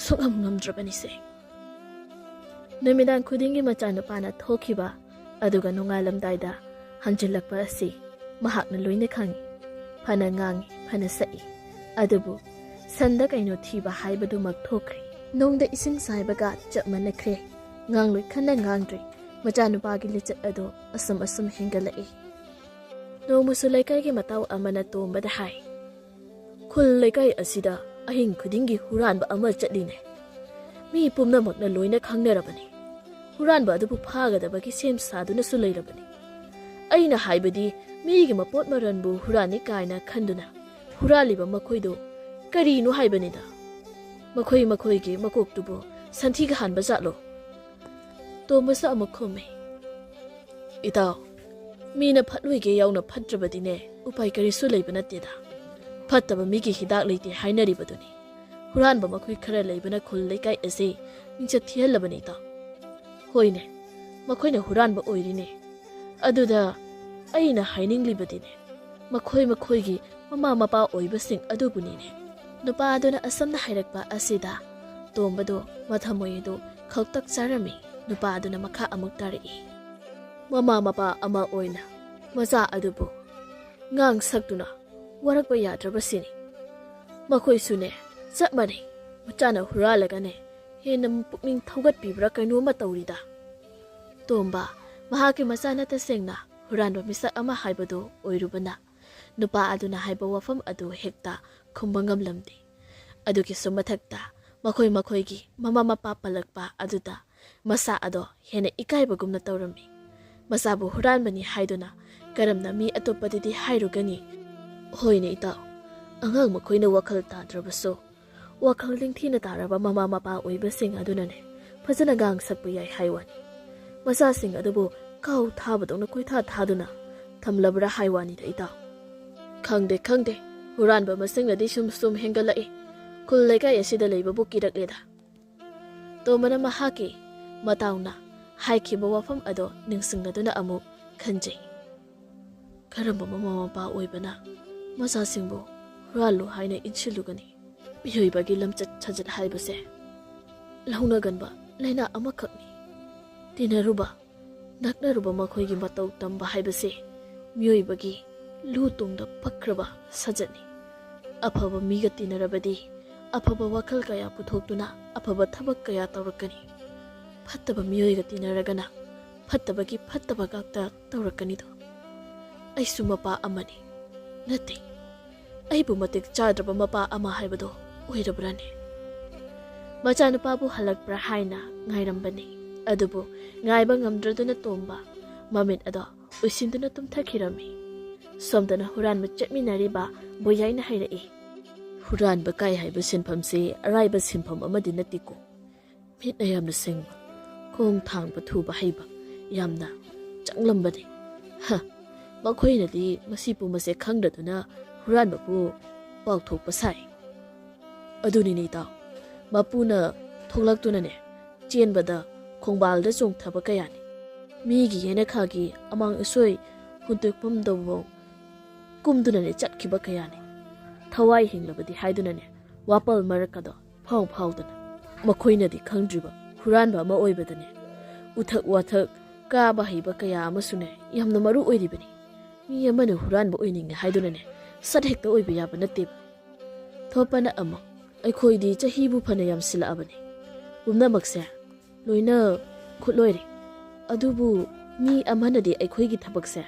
ꯁꯨꯡꯉꯝ ꯉꯝꯗ꯭ꯔꯕꯅꯤꯁꯦ꯫ ꯅꯨꯃꯤꯗꯥꯡ ꯈꯨꯗꯤꯡꯒꯤ ꯃꯆꯥꯅꯨꯄꯥꯅ ꯊꯣꯛꯈꯤꯕ ꯑꯗꯨꯒ ꯅꯣꯡꯉꯥꯜꯂꯝꯗꯥꯏꯗ ꯍꯟꯖꯤꯜꯂꯛꯄ ꯑꯁꯤ ꯃꯍꯥꯛꯅ ꯂꯣꯏꯅ ꯈꯪꯏ꯫ ꯐꯅ ꯉꯥꯡꯏ, ꯐꯅ ꯁꯛꯏ, ꯑꯗꯨꯕꯨ ꯁꯟꯗ ꯀꯩꯅꯣ ꯊꯤꯕ ꯍꯥꯏꯕꯗꯨꯃꯛ ꯊꯣꯛꯈ꯭ꯔꯦ꯫ ꯅꯣꯡꯗ ꯏꯁꯤꯡ ꯆꯥꯏꯕꯒ ꯆꯞ ꯃꯥꯟꯅꯈ꯭ꯔꯦ꯫ ꯉꯥꯡꯂꯣꯏ ꯈꯟꯅ ꯉꯥꯡꯗ꯭ꯔꯦ꯫ ꯃꯆꯥꯅꯨꯄꯥꯒꯤ ꯂꯤꯆꯠ ꯑꯗꯨ ꯑꯁꯨꯝ ꯑꯁꯨꯝ ꯍꯦꯟꯒꯠꯂꯛꯏ꯫ ꯅꯣꯡꯃꯁꯨ ꯂꯩꯀꯥꯏꯒꯤ ꯃꯇꯥꯎ ꯑꯃꯅ ꯇꯣꯝꯕꯗ ꯍꯥꯏ, "ꯈꯨꯜ ꯂꯩꯀꯥꯏ ꯑꯁꯤꯗ ꯑꯍꯤꯡ ꯈꯨꯗꯤꯡꯒꯤ ꯍꯨꯔꯥꯟꯕ ꯑꯃ ꯆꯠꯂꯤꯅꯦ꯫ ꯃꯤ ꯄꯨꯝꯅꯃꯛꯅ ꯂꯣꯏꯅ ꯈꯪꯅꯔꯕꯅꯤ꯫ ꯍꯨꯔꯥꯟꯕ ꯑꯗꯨꯕꯨ ꯐꯥꯒꯗꯕꯒꯤ ꯁꯦꯝ ꯁꯥꯗꯨꯅꯁꯨ ꯂꯩꯔꯕꯅꯤ꯫ ꯑꯩꯅ ꯍꯥꯏꯕꯗꯤ, ꯃꯤꯒꯤ ꯃꯄꯣꯠ ꯃꯔꯟꯕꯨ ꯍꯨꯔꯥꯟꯅꯤ ꯀꯥꯏꯅ ꯈꯟꯗꯨꯅ ꯍꯨꯔꯥꯜꯂꯤꯕ ꯃꯈꯣꯏꯗꯨ ꯀꯔꯤꯅꯣ ꯍꯥꯏꯕꯅꯤꯗ꯫ ꯃꯈꯣꯏ ꯃꯈꯣꯏꯒꯤ ꯃꯀꯣꯛꯇꯨꯕꯨ ꯁꯟꯊꯤꯒ ꯍꯥꯟꯕ ꯖꯥꯠꯂꯣ?" ꯇꯣꯝꯕꯁꯨ ꯑꯃꯨꯛ ꯈꯨꯝꯃꯤ, "ꯏꯇꯥꯎ, ꯃꯤꯅ ꯐꯠꯂꯣꯏꯒꯦ ꯌꯥꯎꯅ ꯐꯠꯇ꯭ꯔꯕꯗꯤꯅꯦ, ꯎꯄꯥꯏ ꯀꯔꯤꯁꯨ ꯂꯩꯕ ꯅꯠꯇꯦꯗ꯫ ꯐꯠꯇꯕ ꯃꯤꯒꯤ ꯍꯤꯗꯥꯛ ꯂꯩꯇꯦ ꯍꯥꯏꯅꯔꯤꯕꯗꯨꯅꯤ꯫ ꯍꯨꯔꯥꯟꯕ ꯃꯈꯣꯏ ꯈꯔ ꯂꯩꯕꯅ ꯈꯨꯜ ꯂꯩꯀꯥꯏ ꯑꯁꯤ ꯃꯤꯡꯆꯠ ꯊꯤꯍꯜꯂꯕꯅꯤ, ꯏꯇꯥꯎ꯫ ꯍꯣꯏꯅꯦ, ꯃꯈꯣꯏꯅ ꯍꯨꯔꯥꯟꯕ ꯑꯣꯏꯔꯤꯅꯦ꯫ ꯑꯗꯨꯗ ꯑꯩꯅ ꯍꯥꯏꯅꯤꯡꯂꯤꯕꯗꯤꯅꯦ, ꯃꯈꯣꯏ ꯃꯈꯣꯏꯒꯤ ꯃꯃꯥ ꯃꯄꯥ ꯑꯣꯏꯕꯁꯤꯡ ꯑꯗꯨꯕꯨꯅꯤꯅꯦ꯫" ꯅꯨꯄꯥ ꯑꯗꯨꯅ ꯑꯁꯨꯝꯅ ꯍꯥꯏꯔꯛꯄ ꯑꯁꯤꯗ ꯇꯣꯝꯕꯗꯣ ꯃꯊꯃꯣꯏ ꯑꯗꯨ ꯈꯛꯇꯛ ꯆꯥꯔꯝꯃꯤ꯫ ꯅꯨꯄꯥ ꯑꯗꯨꯅ ꯃꯈꯥ ꯑꯃꯨꯛ ꯇꯥꯔꯛꯏ, "ꯃꯃꯥ ꯃꯄꯥ ꯑꯃ ꯑꯣꯏꯅ ꯃꯆꯥ ꯑꯗꯨꯕꯨ ꯉꯥꯡ ꯁꯛꯇꯨꯅ ꯋꯥꯔꯛꯄ ꯌꯥꯗ꯭ꯔꯕꯁꯤꯅꯤ꯫ ꯃꯈꯣꯏꯁꯨꯅꯦ, ꯆꯞ ꯃꯥꯟꯅꯩ꯫ ꯃꯆꯥꯅ ꯍꯨꯔꯥꯜꯂꯒꯅꯦ, ꯍꯦꯟꯅ ꯄꯨꯛꯅꯤꯡ ꯊꯧꯒꯠꯄꯤꯕ꯭ꯔꯥ ꯀꯩꯅꯣꯝꯃ ꯇꯧꯔꯤꯗ꯫" ꯇꯣꯝꯕ, ꯃꯍꯥꯛꯀꯤ ꯃꯆꯥꯅ ꯇꯁꯦꯡꯅ ꯍꯨꯔꯥꯟꯕ ꯃꯤꯁꯛ ꯑꯃ ꯍꯥꯏꯕꯗꯨ ꯑꯣꯏꯔꯨꯕꯅ, ꯅꯨꯄꯥ ꯑꯗꯨꯅ ꯍꯥꯏꯕ ꯋꯥꯐꯝ ꯑꯗꯨ ꯍꯦꯛꯇ ꯈꯨꯝꯕ ꯉꯝꯂꯝꯗꯦ꯫ ꯑꯗꯨꯒꯤꯁꯨ ꯃꯊꯛꯇ, ꯃꯈꯣꯏ ꯃꯈꯣꯏꯒꯤ ꯃꯃꯥ ꯃꯄꯥ ꯄꯜꯂꯛꯄ ꯑꯗꯨꯗ ꯃꯁꯥ ꯑꯗꯣ ꯍꯦꯟꯅ ꯏꯀꯥꯏꯕꯒꯨꯝꯅ ꯇꯧꯔꯝꯃꯤ꯫ ꯃꯆꯥꯕꯨ ꯍꯨꯔꯥꯟꯕꯅꯤ ꯍꯥꯏꯗꯨꯅ ꯀꯔꯝꯅ ꯃꯤ ꯑꯇꯣꯞꯄꯗꯗꯤ ꯍꯥꯏꯔꯨꯒꯅꯤ? ꯍꯣꯏꯅꯦ ꯏꯇꯥꯎ, ꯑꯉꯥꯡ ꯃꯈꯣꯏꯅ ꯋꯥꯈꯜ ꯇꯥꯗ꯭ꯔꯕꯁꯨ, ꯋꯥꯈꯜ ꯅꯤꯡꯊꯤꯅ ꯇꯥꯔꯕ ꯃꯃꯥ ꯃꯄꯥ ꯑꯣꯏꯕꯁꯤꯡ ꯑꯗꯨꯅꯅꯦ ꯐꯖꯅ ꯉꯥꯡ ꯁꯛꯄ ꯌꯥꯏ ꯍꯥꯏ ꯋꯥꯅꯤ꯫ ꯃꯆꯥꯁꯤꯡ ꯑꯗꯨꯕꯨ ꯀꯥꯎ ꯊꯥꯕꯗꯧꯅ ꯀꯣꯏꯊꯥ ꯊꯥꯗꯨꯅ ꯊꯝꯂꯕ꯭ꯔꯥ ꯍꯥꯏ ꯋꯥꯅꯤꯗ ꯏꯇꯥꯎ꯫ ꯈꯪꯗꯦ, ꯈꯪꯗꯦ, ꯍꯨꯔꯥꯟꯕ ꯃꯁꯤꯡꯅꯗꯤ ꯁꯨꯝ ꯁꯨꯝ ꯍꯦꯟꯒꯠꯂꯛꯏ꯫ ꯈꯨꯜ ꯂꯩꯀꯥꯏ ꯑꯁꯤꯗ ꯂꯩꯕꯕꯨ ꯀꯤꯔꯛꯂꯦꯗ꯫ ꯇꯣꯝꯕꯅ ꯃꯍꯥꯛꯀꯤ ꯃꯇꯥꯎꯅ ꯍꯥꯏꯈꯤꯕ ꯋꯥꯐꯝ ꯑꯗꯣ ꯅꯤꯡꯁꯤꯡꯂꯗꯨꯅ ꯑꯃꯨꯛ ꯈꯟꯖꯩ꯫ ꯀꯔꯝꯕ ꯃꯃꯥ ꯃꯄꯥ ꯑꯣꯏꯕꯅ ꯃꯆꯥꯁꯤꯡꯕꯨ ꯍꯨꯔꯥꯜꯂꯨ ꯍꯥꯏꯅ ꯏꯟꯁꯤꯜꯂꯨꯒꯅꯤ? ꯃꯤꯑꯣꯏꯕꯒꯤ ꯂꯝꯆꯠ ꯁꯥꯖꯠ ꯍꯥꯏꯕꯁꯦ ꯂꯧꯅꯒꯟꯕ ꯂꯥꯏꯅꯥ ꯑꯃꯈꯛꯅꯤ꯫ ꯇꯤꯟꯅꯔꯨꯕ, ꯅꯛꯅꯔꯨꯕ ꯃꯈꯣꯏꯒꯤ ꯃꯇꯧ ꯇꯝꯕ ꯍꯥꯏꯕꯁꯦ ꯃꯤꯑꯣꯏꯕꯒꯤ ꯂꯨ ꯇꯨꯡꯗ ꯄꯛꯈ꯭ꯔꯕ ꯁꯥꯖꯠꯅꯤ꯫ ꯑꯐꯕ ꯃꯤꯒ ꯇꯤꯟꯅꯔꯕꯗꯤ ꯑꯐꯕ ꯋꯥꯈꯜ ꯀꯌꯥ ꯄꯨꯊꯣꯛꯇꯨꯅ ꯑꯐꯕ ꯊꯕꯛ ꯀꯌꯥ ꯇꯧꯔꯛꯀꯅꯤ꯫ ꯐꯠꯇꯕ ꯃꯤꯑꯣꯏꯒ ꯇꯤꯟꯅꯔꯒꯅ ꯐꯠꯇꯕꯒꯤ ꯐꯠꯇꯕ ꯉꯥꯛꯇ ꯇꯧꯔꯛꯀꯅꯤꯗꯣ꯫ ꯑꯩꯁꯨ ꯃꯄꯥ ꯑꯃꯅꯤ꯫ ꯅꯠꯇꯦ, ꯑꯩꯕꯨ ꯃꯇꯤꯛ ꯆꯥꯗ꯭ꯔꯕ ꯃꯄꯥ ꯑꯃ ꯍꯥꯏꯕꯗꯣ ꯑꯣꯏꯔꯕ꯭ꯔꯥꯅꯦ? ꯃꯆꯥꯅꯨꯄꯥꯕꯨ ꯍꯜꯂꯛꯄ꯭ꯔꯥ ꯍꯥꯏꯅ ꯉꯥꯏꯔꯝꯕꯅꯤ꯫ ꯑꯗꯨꯕꯨ ꯉꯥꯏꯕ ꯉꯝꯗ꯭ꯔꯗꯨꯅ ꯇꯣꯝꯕ ꯃꯃꯤꯠ ꯑꯗꯣ ꯎꯏꯁꯤꯟꯗꯨꯅ ꯇꯨꯝꯊꯈꯤꯔꯝꯃꯤ꯫ ꯁꯣꯝꯗꯅ ꯍꯨꯔꯥꯟꯕ ꯆꯠꯃꯤꯟꯅꯔꯤꯕ ꯕꯣꯌꯥꯏꯅ ꯍꯥꯏꯔꯛꯏ꯫ ꯍꯨꯔꯥꯟꯕ ꯀꯥꯏ ꯍꯥꯏꯕ ꯁꯤꯟꯐꯝꯁꯤ ꯑꯔꯥꯏꯕ ꯁꯤꯟꯐꯝ ꯑꯃꯗꯤ ꯅꯠꯇꯦꯀꯣ꯫ ꯃꯤꯠꯅ ꯌꯥꯝꯅ ꯁꯤꯡꯕ, ꯈꯣꯡ ꯊꯥꯡꯕ ꯊꯨꯕ ꯍꯩꯕ ꯌꯥꯝꯅ ꯆꯪꯂꯝꯕꯅꯤ꯫ ꯍ, ꯃꯈꯣꯏꯅꯗꯤ ꯃꯁꯤ ꯄꯨꯝꯕꯁꯦ ꯈꯪꯗꯗꯨꯅ ꯍꯨꯔꯥꯟꯕꯕꯨ ꯄꯥꯎꯊꯣꯛꯄ ꯁꯥꯏ꯫ ꯑꯗꯨꯅꯤꯅꯦ ꯏꯇꯥꯎ, ꯃꯄꯨꯅ ꯊꯣꯛꯂꯛꯇꯨꯅꯅꯦ ꯆꯦꯟꯕꯗ ꯈꯣꯡꯕꯥꯜꯗ ꯆꯣꯡꯊꯕ ꯀꯌꯥꯅꯤ꯫ ꯃꯤꯒꯤ ꯌꯦꯅꯈꯥꯒꯤ ꯑꯃꯥꯡ ꯑꯁꯣꯏ ꯍꯨꯟꯇꯣꯛꯐꯝꯗꯐꯥꯎ ꯀꯨꯝꯗꯨꯅꯅꯦ ꯆꯠꯈꯤꯕ ꯀꯌꯥꯅꯤ꯫ ꯊꯋꯥꯏ ꯍꯤꯡꯂꯕꯗꯤ ꯍꯥꯏꯗꯨꯅꯅꯦ ꯋꯥꯄꯜ ꯃꯔꯛꯀꯗꯣ ꯐꯥꯎ ꯐꯥꯎꯗꯅ꯫ ꯃꯈꯣꯏꯅꯗꯤ ꯈꯪꯗ꯭ꯔꯤꯕ ꯍꯨꯔꯥꯟꯕ ꯑꯃ ꯑꯣꯏꯕꯗꯅꯦ ꯎꯊꯛ ꯋꯥꯊꯛ ꯀꯥꯕ ꯍꯩꯕ ꯀꯌꯥ ꯑꯃꯁꯨꯅꯦ ꯌꯥꯝꯅ ꯃꯔꯨ ꯑꯣꯏꯔꯤꯕꯅꯤ꯫ ꯃꯤ ꯑꯃꯅ ꯍꯨꯔꯥꯟꯕ ꯑꯣꯏꯅꯤꯡꯉꯦ ꯍꯥꯏꯗꯨꯅꯅꯦ ꯁꯠ ꯍꯦꯛꯇ ꯑꯣꯏꯕ ꯌꯥꯕ ꯅꯠꯇꯦꯕ꯫ ꯊꯣꯛꯄꯅ ꯑꯃ, ꯑꯩꯈꯣꯏꯗꯤ ꯆꯍꯤꯕꯨ ꯐꯅ ꯌꯥꯝꯁꯤꯜꯂꯛꯑꯕꯅꯤ꯫ ꯄꯨꯝꯅꯃꯛꯁꯦ ꯂꯣꯏꯅ ꯈꯨꯠꯂꯣꯏꯔꯦ꯫ ꯑꯗꯨꯕꯨ ꯃꯤ ꯑꯃꯅꯗꯤ ꯑꯩꯈꯣꯏꯒꯤ ꯊꯕꯛꯁꯦ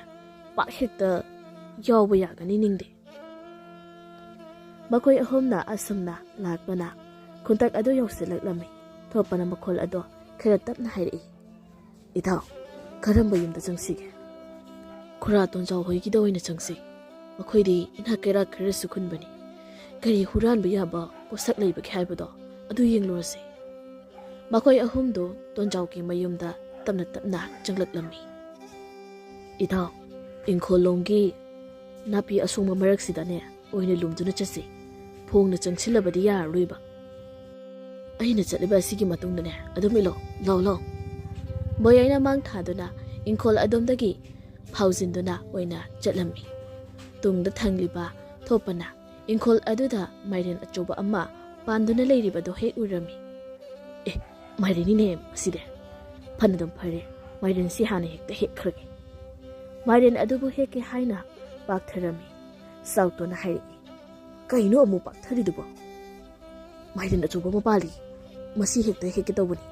ꯄꯥꯛ ꯍꯦꯛꯇ ꯌꯥꯎꯕ ꯌꯥꯒꯅꯤ ꯅꯤꯡꯗꯦ꯫ ꯃꯈꯣꯏ ꯑꯍꯨꯝꯅ ꯑꯁꯨꯝꯅ ꯂꯥꯛꯄꯅ ꯈꯨꯟꯇꯛ ꯑꯗꯨ ꯌꯧꯁꯤꯜꯂꯛꯂꯝꯃꯤ꯫ ꯊꯣꯛꯄꯅ ꯃꯈꯣꯜ ꯑꯗꯣ ꯈꯔ ꯇꯞꯅ ꯍꯥꯏꯔꯛꯏ, "ꯏꯇꯥꯎ, ꯀꯔꯝꯕ ꯌꯨꯝꯗ ꯆꯪꯁꯤꯒꯦ?" "ꯈꯨꯔꯥ ꯇꯣꯟꯖꯥꯎ ꯍꯣꯏꯒꯤꯗ ꯑꯣꯏꯅ ꯆꯪꯁꯤ꯫ ꯃꯈꯣꯏꯗꯤ ꯏꯅꯥꯛ ꯀꯩꯔꯥꯛ ꯈꯔꯁꯨ ꯈꯨꯟꯕꯅꯤ꯫ ꯀꯔꯤ ꯍꯨꯔꯥꯟꯕ ꯌꯥꯕ ꯄꯣꯠꯁꯛ ꯂꯩꯕꯒꯦ ꯍꯥꯏꯕꯗꯣ ꯑꯗꯨ ꯌꯦꯡꯂꯨꯔꯁꯤ꯫" ꯃꯈꯣꯏ ꯑꯍꯨꯝꯗꯨ ꯇꯣꯟꯖꯥꯎꯒꯤ ꯃꯌꯨꯝꯗ ꯇꯞꯅ ꯇꯞꯅ ꯆꯪꯂꯛꯂꯝꯃꯤ꯫ "ꯏꯇꯥꯎ, ꯏꯪꯈꯣꯜꯂꯣꯝꯒꯤ ꯅꯥꯄꯤ ꯑꯁꯣꯡꯕ ꯃꯔꯛꯁꯤꯗꯅꯦ ꯑꯣꯏꯅ ꯂꯨꯝꯗꯨꯅ ꯆꯠꯁꯤ꯫ ꯐꯣꯡꯅ ꯆꯪꯁꯤꯜꯂꯕꯗꯤ ꯌꯥꯔꯔꯣꯏꯕ꯫ ꯑꯩꯅ ꯆꯠꯂꯤꯕ ꯑꯁꯤꯒꯤ ꯃꯇꯨꯡꯗꯅꯦ ꯑꯗꯨꯝ ꯏꯜꯂꯣ꯫ ꯂꯥꯎ, ꯂꯥꯎ꯫" ꯕꯣꯌꯥꯏꯅ ꯃꯥꯡ ꯊꯥꯗꯨꯅ ꯏꯪꯈꯣꯜ ꯑꯗꯣꯝꯗꯒꯤ ꯐꯥꯎꯖꯤꯟꯗꯨꯅ ꯑꯣꯏꯅ ꯆꯠꯂꯝꯃꯤ꯫ ꯇꯨꯡꯗ ꯊꯪꯂꯤꯕ ꯊꯣꯛꯄꯅ ꯏꯪꯈꯣꯜ ꯑꯗꯨꯗ ꯃꯥꯏꯔꯦꯟ ꯑꯆꯧꯕ ꯑꯃ ꯄꯥꯟꯗꯨꯅ ꯂꯩꯔꯤꯕꯗꯨ ꯍꯦꯛ ꯎꯔꯝꯃꯤ꯫ "ꯑꯦ, ꯃꯥꯏꯔꯦꯟꯅꯤꯅꯦ ꯃꯁꯤꯗꯤ꯫ ꯐꯅꯗꯨꯝ ꯐꯔꯦ, ꯃꯥꯏꯔꯦꯟꯁꯤ ꯍꯥꯟꯅ ꯍꯦꯛꯇ ꯍꯦꯛꯈ꯭ꯔꯒꯦ꯫" ꯃꯥꯏꯔꯦꯟ ꯑꯗꯨꯕꯨ ꯍꯦꯛꯀꯦ ꯍꯥꯏꯅ ꯄꯥꯛꯊꯔꯝꯃꯤ꯫ ꯆꯥꯎꯇꯣꯟꯅ ꯍꯥꯏꯔꯛꯏ, "ꯀꯩꯅꯣ ꯑꯃꯨꯛ ꯄꯥꯛꯊꯔꯤꯗꯨꯕꯣ?" ꯃꯥꯏꯔꯦꯟ ꯑꯆꯧꯕ ꯑꯃ ꯄꯥꯜꯂꯤ꯫ ꯃꯁꯤ ꯍꯦꯛꯇ ꯍꯦꯛꯀꯦ ꯇꯧꯕꯅꯤ꯫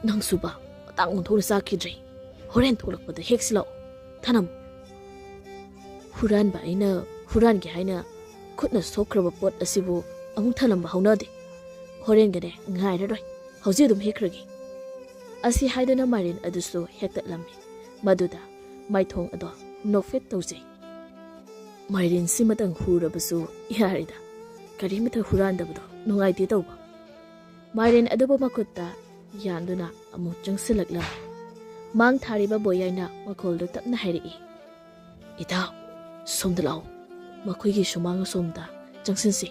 ꯅꯪꯁꯨꯕ, ꯃꯇꯥꯡ ꯑꯣꯟꯊꯣꯛꯅ ꯆꯥꯈꯤꯗ꯭ꯔꯦ꯫ ꯍꯣꯔꯦꯟ ꯊꯣꯛꯂꯛꯄꯗ ꯍꯦꯛꯁꯤ ꯂꯥꯛꯑꯣ꯫ ꯊꯅꯝ꯫ ꯍꯨꯔꯥꯟꯕ ꯑꯩꯅ ꯍꯨꯔꯥꯟꯒꯦ ꯍꯥꯏꯅ ꯈꯨꯠꯅ ꯁꯣꯛꯈ꯭ꯔꯕ ꯄꯣꯠ ꯑꯁꯤꯕꯨ ꯑꯃꯨꯛ ꯊꯅꯝꯕ ꯍꯧꯅꯗꯦ꯫ ꯍꯣꯔꯦꯟꯒꯅꯦ, ꯉꯥꯏꯔꯔꯣꯏ꯫ ꯍꯧꯖꯤꯛ ꯑꯗꯨꯝ ꯍꯦꯛꯈ꯭ꯔꯒꯦ꯫ ꯑꯁꯤ ꯍꯥꯏꯗꯨꯅ ꯃꯥꯏꯔꯦꯟ ꯑꯗꯨꯁꯨ ꯍꯦꯛꯇꯠꯂꯝꯃꯤ꯫ ꯃꯗꯨꯗ ꯃꯥꯏꯊꯣꯡ ꯑꯗꯣ ꯅꯣꯛꯐꯦꯠ ꯇꯧꯖꯩ꯫ ꯃꯥꯏꯔꯦꯟꯁꯤꯃꯇꯪ ꯍꯨꯔꯕꯁꯨ ꯌꯥꯔꯦꯗ꯫ ꯀꯔꯤꯃꯇ ꯍꯨꯔꯥꯟꯗꯕꯗꯣ ꯅꯨꯡꯉꯥꯏꯇꯦ ꯇꯧꯕ꯫ ꯃꯥꯏꯔꯦꯟ ꯑꯗꯨꯕꯨ ꯃꯈꯨꯠꯇ ꯌꯥꯟꯗꯨꯅ ꯑꯃꯨꯛ ꯆꯪꯁꯤꯜꯂꯛꯂꯝꯃꯤ꯫ ꯃꯥꯡ ꯊꯥꯔꯤꯕ ꯕꯣꯌꯥꯏꯅ ꯃꯈꯣꯜꯗꯨ ꯇꯞꯅ ꯍꯥꯏꯔꯛꯏ, "ꯏꯇꯥꯎ, ꯁꯣꯝꯗ ꯂꯥꯛꯑꯣ꯫ ꯃꯈꯣꯏꯒꯤ ꯁꯨꯃꯥꯡ ꯑꯁꯣꯝꯗ ꯆꯪꯁꯤꯟꯁꯤ꯫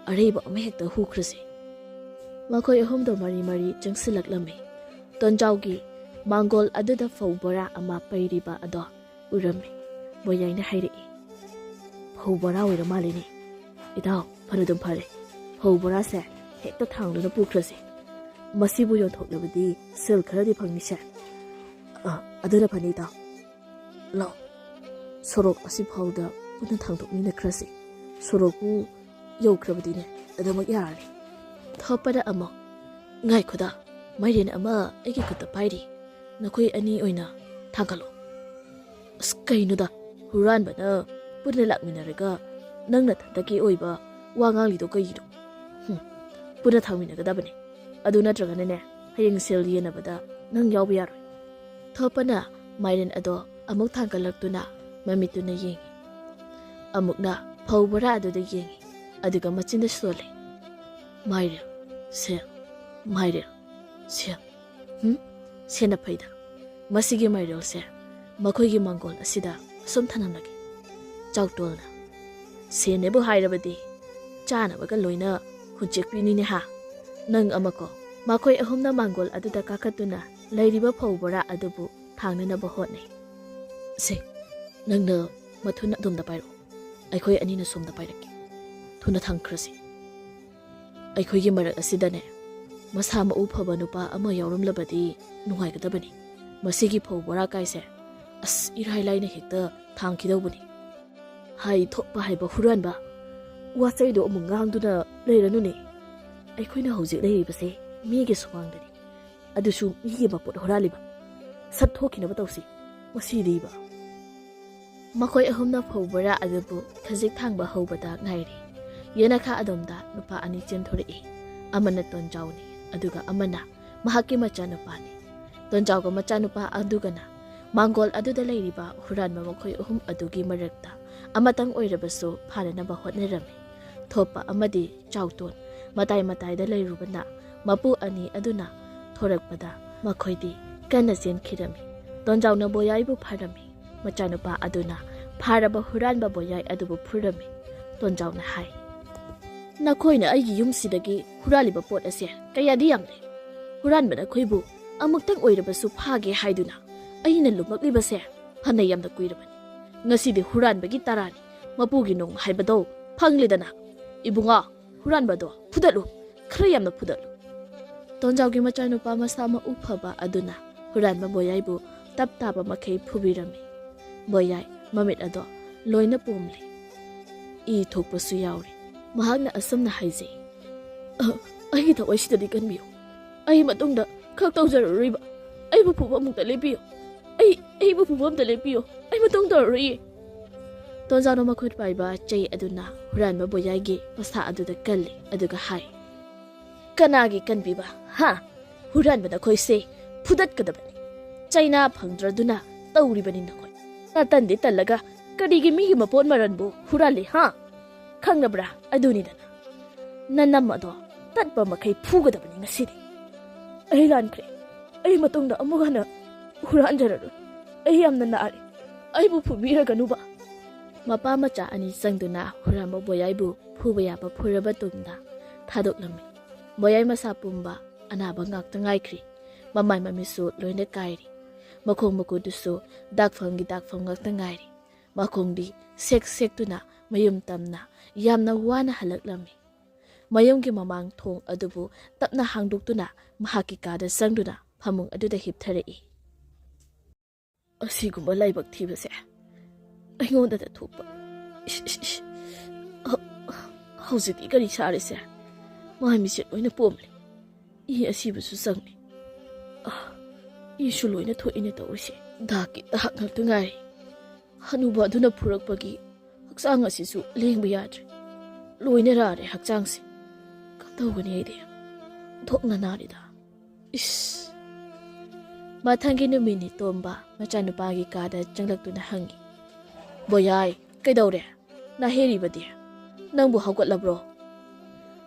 ꯑꯔꯩꯕ ꯑꯃꯍꯦꯛꯇ ꯍꯨꯈ꯭ꯔꯁꯤ꯫" ꯃꯈꯣꯏ ꯑꯍꯨꯝꯗꯣ ꯃꯔꯤ ꯃꯔꯤ ꯆꯪꯁꯤꯜꯂꯛꯂꯝꯃꯤ꯫ ꯇꯣꯟꯖꯥꯎꯒꯤ ꯃꯥꯡꯒꯣꯜ ꯑꯗꯨꯗ ꯐꯧ ꯕꯣꯔꯥ ꯑꯃ ꯄꯩꯔꯤꯕ ꯑꯗꯣ ꯎꯔꯝꯃꯤ꯫ ꯕꯣꯌꯥꯏꯅ ꯍꯥꯏꯔꯛꯏ, "ꯐꯧ ꯕꯣꯔꯥ ꯑꯣꯏꯔ ꯃꯥꯜꯂꯤꯅꯦ꯫ ꯏꯇꯥꯎ, ꯐꯅꯗꯨꯝ ꯐꯔꯦ꯫ ꯐꯧ ꯕꯣꯔꯥꯁꯦ ꯍꯦꯛꯇ ꯊꯥꯡꯗꯨꯅ ꯄꯨꯈ꯭ꯔꯁꯤ꯫ ꯃꯁꯤꯕꯨ ꯌꯣꯟꯊꯣꯛꯂꯕꯗꯤ ꯁꯦꯜ ꯈꯔꯗꯤ ꯐꯪꯅꯤꯁꯦ꯫ ꯑ, ꯑꯗꯨꯅ ꯐꯅꯤ, ꯏꯇꯥꯎ꯫ ꯂꯥꯛꯑꯣ, ꯁꯣꯔꯣꯛ ꯑꯁꯤ ꯐꯥꯎꯗ ꯄꯨꯟꯅ ꯊꯥꯡꯗꯣꯛꯃꯤꯟꯅꯈ꯭ꯔꯁꯤ꯫ ꯁꯣꯔꯣꯛꯄꯨ ꯌꯧꯈ꯭ꯔꯕꯗꯤꯅꯦ, ꯑꯗꯨꯃꯛ ꯌꯥꯔꯅꯤ꯫" ꯊꯣꯛꯄꯗ ꯑꯃꯨꯛ, "ꯉꯥꯏꯈꯣꯗ, ꯃꯥꯏꯔꯦꯟ ꯑꯃ ꯑꯩꯒꯤ ꯈꯨꯠꯇ ꯄꯥꯏꯔꯤ꯫ ꯅꯈꯣꯏ ꯑꯅꯤ ꯑꯣꯏꯅ ꯊꯥꯡꯒꯠꯂꯣ꯫" "ꯑꯁ, ꯀꯩꯅꯣꯗ, ꯍꯨꯔꯥꯟꯕꯅ ꯄꯨꯟꯅ ꯂꯥꯛꯃꯤꯟꯅꯔꯒ ꯅꯪ ꯅꯊꯟꯇꯒꯤ ꯑꯣꯏꯕ ꯋꯥ ꯉꯥꯡꯂꯤꯗꯣ ꯀꯩꯒꯤꯅꯣ? ꯍꯨꯝ, ꯄꯨꯟꯅ ꯊꯥꯡꯃꯤꯟꯅꯒꯗꯕꯅꯤ꯫ ꯑꯗꯨ ꯅꯠꯇ꯭ꯔꯒꯅꯅꯦ, ꯍꯌꯦꯡ ꯁꯦꯜ ꯌꯦꯟꯅꯕꯗ ꯅꯪ ꯌꯥꯎꯕ ꯌꯥꯔꯣꯏ꯫" ꯊꯣꯛꯄꯅ ꯃꯥꯏꯔꯦꯟ ꯑꯗꯣ ꯑꯃꯨꯛ ꯊꯥꯡꯒꯠꯂꯛꯇꯨꯅ ꯃꯃꯤꯠꯇꯨꯅ ꯌꯦꯡꯉꯤ꯫ ꯑꯃꯨꯛꯅ ꯐꯧ ꯕꯣꯔꯥ ꯑꯗꯨꯗ ꯌꯦꯡꯉꯤ, ꯑꯗꯨꯒ ꯃꯆꯤꯟꯗ ꯁꯣꯜꯂꯤ, "ꯃꯥꯏꯔꯦꯜ, ꯁꯦꯜ, ꯃꯥꯏꯔꯦꯜ, ꯁꯦꯜ꯫ ꯍꯨꯝ? ꯁꯦꯟꯅ ꯐꯩꯗ꯫ ꯃꯁꯤꯒꯤ ꯃꯥꯏꯔꯦꯜꯁꯦ ꯃꯈꯣꯏꯒꯤ ꯃꯥꯡꯒꯣꯜ ꯑꯁꯤꯗ ꯑꯁꯨꯝ ꯊꯅꯝꯂꯒꯦ꯫" ꯆꯥꯎꯇꯣꯜꯅ, "ꯁꯦꯟꯅꯦꯕꯨ ꯍꯥꯏꯔꯕꯗꯤ ꯆꯥꯅꯕꯒ ꯂꯣꯏꯅ ꯍꯨꯟꯆꯦꯛꯄꯤꯅꯤꯅꯦ ꯍꯥ? ꯅꯪ ꯑꯃꯀꯣ꯫" ꯃꯈꯣꯏ ꯑꯍꯨꯝꯅ ꯃꯥꯡꯒꯣꯜ ꯑꯗꯨꯗ ꯀꯥꯈꯠꯇꯨꯅ ꯂꯩꯔꯤꯕ ꯐꯧ ꯕꯣꯔꯥ ꯑꯗꯨꯕꯨ ꯊꯥꯡꯅꯅꯕ ꯍꯣꯠꯅꯩ꯫ "ꯁꯦ, ꯅꯪꯅ ꯃꯊꯨꯟ ꯑꯗꯣꯝꯗ ꯄꯥꯏꯔꯛꯑꯣ꯫ ꯑꯩꯈꯣꯏ ꯑꯅꯤꯅ ꯁꯣꯝꯗ ꯄꯥꯏꯔꯛꯀꯦ꯫ ꯊꯨꯅ ꯊꯥꯡꯈ꯭ꯔꯁꯤ꯫ ꯑꯩꯈꯣꯏꯒꯤ ꯃꯔꯛ ꯑꯁꯤꯗꯅꯦ, ꯃꯁꯥ ꯃꯎ ꯐꯕ ꯅꯨꯄꯥ ꯑꯃ ꯌꯥꯎꯔꯝꯂꯕꯗꯤ ꯅꯨꯡꯉꯥꯏꯒꯗꯕꯅꯤ꯫ ꯃꯁꯤꯒꯤ ꯐꯧ ꯕꯣꯔꯥ ꯀꯥꯏꯁꯦ ꯑꯁ ꯏꯔꯥꯏ ꯂꯥꯏꯅ ꯍꯦꯛꯇ ꯊꯥꯡꯈꯤꯗꯧꯕꯅꯤ꯫" "ꯍꯥꯏ ꯊꯣꯛꯄ ꯍꯥꯏꯕ ꯍꯨꯔꯥꯟꯕ, ꯋꯥꯆꯩꯗꯣ ꯑꯃꯨꯛ ꯉꯥꯡꯗꯨꯅ ꯂꯩꯔꯅꯨꯅꯦ꯫ ꯑꯩꯈꯣꯏꯅ ꯍꯧꯖꯤꯛ ꯂꯩꯔꯤꯕꯁꯦ ꯃꯤꯒꯤ ꯁꯨꯃꯥꯡꯗꯅꯤ, ꯑꯗꯨꯁꯨ ꯃꯤꯒꯤ ꯃꯄꯣꯠ ꯍꯨꯔꯥꯜꯂꯤꯕ꯫ ꯁꯠ ꯊꯣꯛꯈꯤꯅꯕ ꯇꯧꯁꯤ ꯃꯁꯤꯗꯤꯕ꯫ ꯃꯈꯣꯏ ꯑꯍꯨꯝꯅ ꯐꯧ ꯕꯣꯔꯥ ꯑꯗꯨꯕꯨ ꯈꯖꯤꯛ ꯊꯥꯡꯕ ꯍꯧꯕꯗ ꯉꯥꯏꯔꯤ꯫ ꯌꯦꯅꯈꯥ ꯑꯗꯣꯝꯗ ꯅꯨꯄꯥ ꯑꯅꯤ ꯆꯦꯟꯊꯣꯔꯛꯏ꯫ ꯑꯃꯅ ꯇꯣꯟꯖꯥꯎꯅꯤ, ꯑꯗꯨꯒ ꯑꯃꯅ ꯃꯍꯥꯛꯀꯤ ꯃꯆꯥꯅꯨꯄꯥꯅꯤ꯫ ꯇꯣꯟꯖꯥꯎꯒ ꯃꯆꯥꯅꯨꯄꯥ ꯑꯗꯨꯒꯅ ꯃꯥꯡꯒꯣꯜ ꯑꯗꯨꯗ ꯂꯩꯔꯤꯕ ꯍꯨꯔꯥꯟꯕ ꯃꯈꯣꯏ ꯑꯍꯨꯝ ꯑꯗꯨꯒꯤ ꯃꯔꯛꯇ ꯑꯃꯇꯪ ꯑꯣꯏꯔꯕꯁꯨ ꯐꯥꯅꯅꯕ ꯍꯣꯠꯅꯔꯝꯃꯤ꯫ ꯊꯣꯞꯄ ꯑꯃꯗꯤ ꯆꯥꯎꯇꯣꯟ ꯃꯇꯥꯏ ꯃꯇꯥꯏꯗ ꯂꯩꯔꯨꯕꯅ ꯃꯄꯨ ꯑꯅꯤ ꯑꯗꯨꯅ ꯊꯣꯔꯛꯄꯗ ꯃꯈꯣꯏꯗꯤ ꯀꯟꯅ ꯆꯦꯟꯈꯤꯔꯝꯃꯤ꯫ ꯇꯣꯟꯖꯥꯎꯅ ꯕꯣꯌꯥꯏꯕꯨ ꯐꯥꯔꯝꯃꯤ꯫ ꯃꯆꯥꯅꯨꯄꯥ ꯑꯗꯨꯅ ꯐꯥꯔꯕ ꯍꯨꯔꯥꯟꯕ ꯕꯣꯌꯥꯏ ꯑꯗꯨꯕꯨ ꯐꯨꯔꯝꯃꯤ꯫ ꯇꯣꯟꯖꯥꯎꯅ ꯍꯥꯏ, "ꯅꯈꯣꯏꯅ ꯑꯩꯒꯤ ꯌꯨꯝꯁꯤꯗꯒꯤ ꯍꯨꯔꯥꯜꯂꯤꯕ ꯄꯣꯠ ꯑꯁꯦ ꯀꯌꯥꯗꯤ ꯌꯥꯝꯂꯦ꯫ ꯍꯨꯔꯥꯟꯕ ꯅꯈꯣꯏꯕꯨ ꯑꯃꯨꯛꯇꯪ ꯑꯣꯏꯔꯕꯁꯨ ꯐꯥꯒꯦ ꯍꯥꯏꯗꯨꯅ ꯑꯩꯅ ꯂꯨꯝꯃꯛꯂꯤꯕꯁꯦ ꯐꯅ ꯌꯥꯝꯅ ꯀꯨꯏꯔꯕꯅꯤ꯫ ꯉꯁꯤꯗꯤ ꯍꯨꯔꯥꯟꯕꯒꯤ ꯇꯔꯥꯅꯤ꯫ ꯃꯄꯨꯒꯤ ꯅꯣꯡ ꯍꯥꯏꯕꯗꯣ ꯐꯪꯂꯦꯗꯅ꯫ ꯏꯕꯨꯡꯉꯣ, ꯍꯨꯔꯥꯟꯕꯗꯣ ꯐꯨꯗꯠꯂꯨ, ꯈꯔ ꯌꯥꯝꯅ ꯐꯨꯗꯠꯂꯨ꯫" ꯇꯣꯟꯖꯥꯎꯒꯤ ꯃꯆꯥꯅꯨꯄꯥ ꯃꯁꯥ ꯃꯎ ꯐꯕ ꯑꯗꯨꯅ ꯍꯨꯔꯥꯟꯕ ꯕꯣꯌꯥꯏꯕꯨ ꯇꯞ ꯇꯥꯕ ꯃꯈꯩ ꯐꯨꯕꯤꯔꯝꯃꯤ꯫ ꯕꯣꯌꯥꯏ ꯃꯃꯤꯠ ꯑꯗꯣ ꯂꯣꯏꯅ ꯄꯣꯝꯂꯦ꯫ ꯏ ꯊꯣꯛꯄꯁꯨ ꯌꯥꯎꯔꯤ꯫ ꯃꯍꯥꯛꯅ ꯑꯁꯨꯝꯅ ꯍꯥꯏꯖꯩ, "ꯑ, ꯑꯩꯒꯤ ꯊꯋꯥꯏꯁꯤꯗꯗꯤ ꯀꯟꯕꯤꯌꯨ꯫ ꯑꯩ ꯃꯇꯨꯡꯗ ꯈꯛ ꯇꯧꯖꯔꯔꯣꯏꯕ꯫ ꯑꯩꯕꯨ ꯐꯨꯕ ꯑꯃꯨꯛꯇ ꯂꯦꯞꯄꯤꯌꯨ꯫ ꯑꯩ, ꯑꯩꯕꯨ ꯐꯨꯕ ꯑꯃꯇ ꯂꯦꯞꯄꯤꯌꯨ꯫ ꯑꯩ ꯃꯇꯨꯡ ꯇꯧꯔꯔꯣꯏꯌꯦ꯫" ꯇꯣꯟꯖꯥꯎꯅ ꯃꯈꯨꯠ ꯄꯥꯏꯕ ꯆꯩ ꯑꯗꯨꯅ ꯍꯨꯔꯥꯟꯕ ꯕꯣꯌꯥꯏꯒꯤ ꯃꯁꯥ ꯑꯗꯨꯗ ꯀꯜꯂꯤ, ꯑꯗꯨꯒ ꯍꯥꯏ, "ꯀꯅꯥꯒꯤ ꯀꯟꯕꯤꯕ? ꯍꯥ? ꯍꯨꯔꯥꯟꯕ ꯅꯈꯣꯏꯁꯦ ꯐꯨꯗꯠꯀꯗꯕꯅꯤ꯫ ꯆꯩꯅꯥ ꯐꯪꯗ꯭ꯔꯗꯨꯅ ꯇꯧꯔꯤꯕꯅꯤ ꯅꯈꯣꯏ꯫ ꯇꯟꯗꯤ ꯇꯜꯂꯒ ꯀꯔꯤꯒꯤ ꯃꯤꯒꯤ ꯃꯄꯣꯠ ꯃꯔꯟꯕꯨ ꯍꯨꯔꯥꯜꯂꯤ, ꯍꯥ? ꯈꯪꯂꯕ꯭ꯔꯥ? ꯑꯗꯨꯅꯤꯗꯅ꯫ ꯅꯅꯝ ꯑꯗꯣ ꯇꯠꯄ ꯃꯈꯩ ꯐꯨꯒꯗꯕꯅꯤ ꯉꯁꯤꯗꯤ꯫ ꯑꯩ ꯂꯥꯟꯈ꯭ꯔꯦ꯫ ꯑꯩ ꯃꯇꯨꯡꯗ ꯑꯃꯨꯛ ꯍꯟꯅ ꯍꯨꯔꯥꯟꯖꯔꯔꯣꯏ꯫ ꯑꯩ ꯌꯥꯝꯅ ꯅꯥꯔꯦ꯫ ꯑꯩꯕꯨ ꯐꯨꯕꯤꯔꯒꯅꯨꯕ꯫" ꯃꯄꯥ ꯃꯆꯥ ꯑꯅꯤ ꯆꯪꯗꯨꯅ ꯍꯨꯔꯥꯟꯕ ꯕꯣꯌꯥꯏꯕꯨ ꯐꯨꯕ ꯌꯥꯕ ꯐꯨꯔꯕ ꯇꯨꯡꯗ ꯊꯥꯗꯣꯛꯂꯝꯃꯤ꯫ ꯕꯣꯌꯥꯏ ꯃꯁꯥ ꯄꯨꯝꯕ ꯑꯅꯥꯕ ꯉꯥꯛꯇ ꯉꯥꯏꯈ꯭ꯔꯤ꯫ ꯃꯃꯥꯏ ꯃꯃꯤꯠꯁꯨ ꯂꯣꯏꯅ ꯀꯥꯏꯔꯤ꯫ ꯃꯈꯣꯡ ꯃꯈꯨꯠꯇꯨꯁꯨ ꯗꯥꯛꯐꯝꯒꯤ ꯗꯥꯛꯐꯝ ꯉꯥꯛꯇ ꯉꯥꯏꯔꯤ꯫ ꯃꯈꯣꯡꯗꯤ ꯁꯦꯛ ꯁꯦꯛꯇꯨꯅ ꯃꯌꯨꯝ ꯇꯝꯅ ꯌꯥꯝꯅ ꯋꯥꯅ ꯍꯜꯂꯛꯂꯝꯃꯤ꯫ ꯃꯌꯨꯝꯒꯤ ꯃꯃꯥꯡ ꯊꯣꯡ ꯑꯗꯨꯕꯨ ꯇꯞꯅ ꯍꯥꯡꯗꯣꯛꯇꯨꯅ ꯃꯍꯥꯛꯀꯤ ꯀꯥꯗ ꯆꯪꯗꯨꯅ ꯐꯃꯨꯡ ꯑꯗꯨꯗ ꯍꯤꯞꯊꯔꯛꯏ꯫ "ꯑꯁꯤꯒꯨꯝꯕ ꯂꯥꯏꯕꯛ ꯊꯤꯕꯁꯦ ꯑꯩꯉꯣꯟꯗꯗ ꯊꯣꯛꯄ꯫ ꯏꯁ, ꯏꯁ, ꯏꯁ꯫ ꯍ-, ꯍꯧꯖꯤꯛꯇꯤ ꯀꯔꯤ ꯁꯥꯔꯤꯁꯦ? ꯃꯥꯏ ꯃꯤꯠꯁꯦ ꯂꯣꯏꯅ ꯄꯣꯝꯂꯦ꯫ ꯏ ꯑꯁꯤꯕꯁꯨ ꯆꯪꯉꯦ꯫ ꯑꯥ, ꯏꯁꯨ ꯂꯣꯏꯅ ꯊꯣꯛꯏꯅꯦ ꯇꯧꯔꯤꯁꯦ꯫ ꯗꯥꯛꯀꯤ ꯗꯥꯛ ꯉꯥꯛꯇ ꯉꯥꯏꯔꯦ꯫ ꯍꯅꯨꯕ ꯑꯗꯨꯅ ꯐꯨꯔꯛꯄꯒꯤ ꯍꯛꯆꯥꯡ ꯑꯁꯤꯁꯨ ꯂꯦꯡꯕ ꯌꯥꯗ꯭ꯔꯦ꯫ ꯂꯣꯏꯅ ꯔꯥꯔꯦ ꯍꯛꯆꯥꯡꯁꯦ꯫ ꯀꯝꯗꯧꯒꯅꯤ ꯑꯩꯗꯤ? ꯊꯣꯛꯅ ꯅꯥꯔꯤꯗ꯫ ꯏꯁ! ꯃꯊꯪꯒꯤ ꯅꯨꯃꯤꯠꯅꯤ ꯇꯣꯝꯕ ꯃꯆꯥꯅꯨꯄꯥꯒꯤ ꯀꯥꯗ ꯆꯪꯂꯛꯇꯨꯅ ꯍꯪꯉꯤ, "ꯕꯣꯌꯥꯏ, ꯀꯩꯗꯧꯔꯦ? ꯅꯥꯍꯦꯔꯤꯕꯗꯤ? ꯅꯪꯕꯨ ꯍꯧꯒꯠꯂꯕ꯭ꯔꯣ?"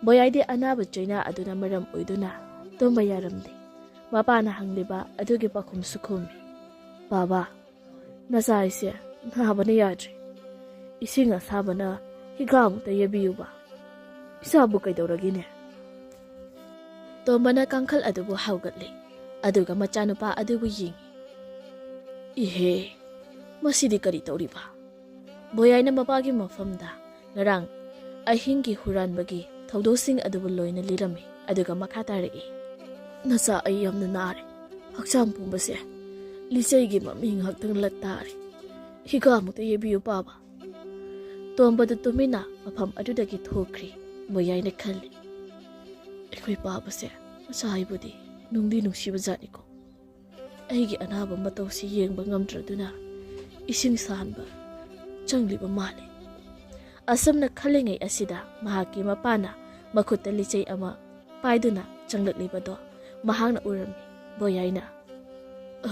ꯕꯣꯌꯥꯏꯗꯤ ꯑꯅꯥꯕ ꯆꯩꯅꯥ ꯑꯗꯨꯅ ꯃꯔꯝ ꯑꯣꯏꯗꯨꯅ ꯇꯨꯝꯕ ꯌꯥꯔꯝꯗꯦ꯫ ꯃꯄꯥꯅ ꯍꯪꯂꯤꯕ ꯑꯗꯨꯒꯤ ꯄꯥꯎꯈꯨꯝꯁꯨ ꯈꯨꯝꯃꯤ, "ꯕꯥꯕꯥ, ꯅꯆꯥ ꯑꯩꯁꯦ ꯅꯥꯕꯅ ꯌꯥꯗ꯭ꯔꯦ꯫ ꯏꯁꯤꯡ ꯑꯁꯥꯕꯅ ꯍꯤꯒꯥꯃꯨꯛꯇ ꯌꯩꯕꯤꯌꯨꯕ꯫ ꯏꯆꯥꯕꯨ ꯀꯩꯗꯧꯔꯒꯦꯅꯦ?" ꯇꯣꯝꯕꯅ ꯀꯥꯡꯈꯜ ꯑꯗꯨꯕꯨ ꯍꯧꯒꯠꯂꯤ, ꯑꯗꯨꯒ ꯃꯆꯥꯅꯨꯄꯥ ꯑꯗꯨꯕꯨ ꯌꯦꯡꯉꯤ꯫ "ꯏꯍꯦ, ꯃꯁꯤꯗꯤ ꯀꯔꯤ ꯇꯧꯔꯤꯕ?" ꯕꯣꯌꯥꯏꯅ ꯃꯄꯥꯒꯤ ꯃꯐꯝꯗ ꯉꯔꯥꯡ ꯑꯍꯤꯡꯒꯤ ꯍꯨꯔꯥꯟꯕꯒꯤ ꯊꯧꯗꯣꯛꯁꯤꯡ ꯑꯗꯨꯕꯨ ꯂꯣꯏꯅ ꯂꯤꯔꯝꯃꯤ, ꯑꯗꯨꯒ ꯃꯈꯥ ꯇꯥꯔꯛꯏ, "ꯅꯆꯥ ꯑꯩ ꯌꯥꯝꯅ ꯅꯥꯔꯦ꯫ ꯍꯛꯆꯥꯡ ꯄꯨꯝꯕꯁꯦ ꯂꯤꯆꯩꯒꯤ ꯃꯃꯤ ꯉꯥꯛꯇꯪ ꯂꯠ ꯇꯥꯔꯦ꯫ ꯍꯤꯒꯥꯃꯨꯛꯇ ꯌꯩꯕꯤꯌꯨ, ꯄꯥꯕ꯫" ꯇꯣꯝꯕꯗꯨ ꯇꯨꯃꯤꯟꯅ ꯃꯐꯝ ꯑꯗꯨꯗꯒꯤ ꯊꯣꯛꯈ꯭ꯔꯤ꯫ ꯕꯣꯌꯥꯏꯅ ꯈꯜꯂꯤ, "ꯑꯩꯈꯣꯏ ꯄꯥꯕꯁꯦ ꯃꯆꯥ ꯑꯩꯕꯨꯗꯤ ꯅꯨꯡꯗꯤ ꯅꯨꯡꯁꯤꯕ ꯖꯥꯠꯅꯤꯀꯣ꯫ ꯑꯩꯒꯤ ꯑꯅꯥꯕ ꯃꯇꯧꯁꯤ ꯌꯦꯡꯕ ꯉꯝꯗ꯭ꯔꯗꯨꯅ ꯏꯁꯤꯡ ꯁꯥꯍꯟꯕ ꯆꯪꯂꯤꯕ ꯃꯥꯜꯂꯤ꯫" ꯑꯁꯨꯝꯅ ꯈꯜꯂꯤꯉꯩ ꯑꯁꯤꯗ ꯃꯍꯥꯛꯀꯤ ꯃꯄꯥꯅ ꯃꯈꯨꯠꯇ ꯂꯤꯆꯩ ꯑꯃ ꯄꯥꯏꯗꯨꯅ ꯆꯪꯂꯛꯂꯤꯕꯗꯣ ꯃꯍꯥꯛꯅ ꯎꯔꯝꯃꯤ꯫ ꯕꯣꯌꯥꯏꯅ, "ꯑ,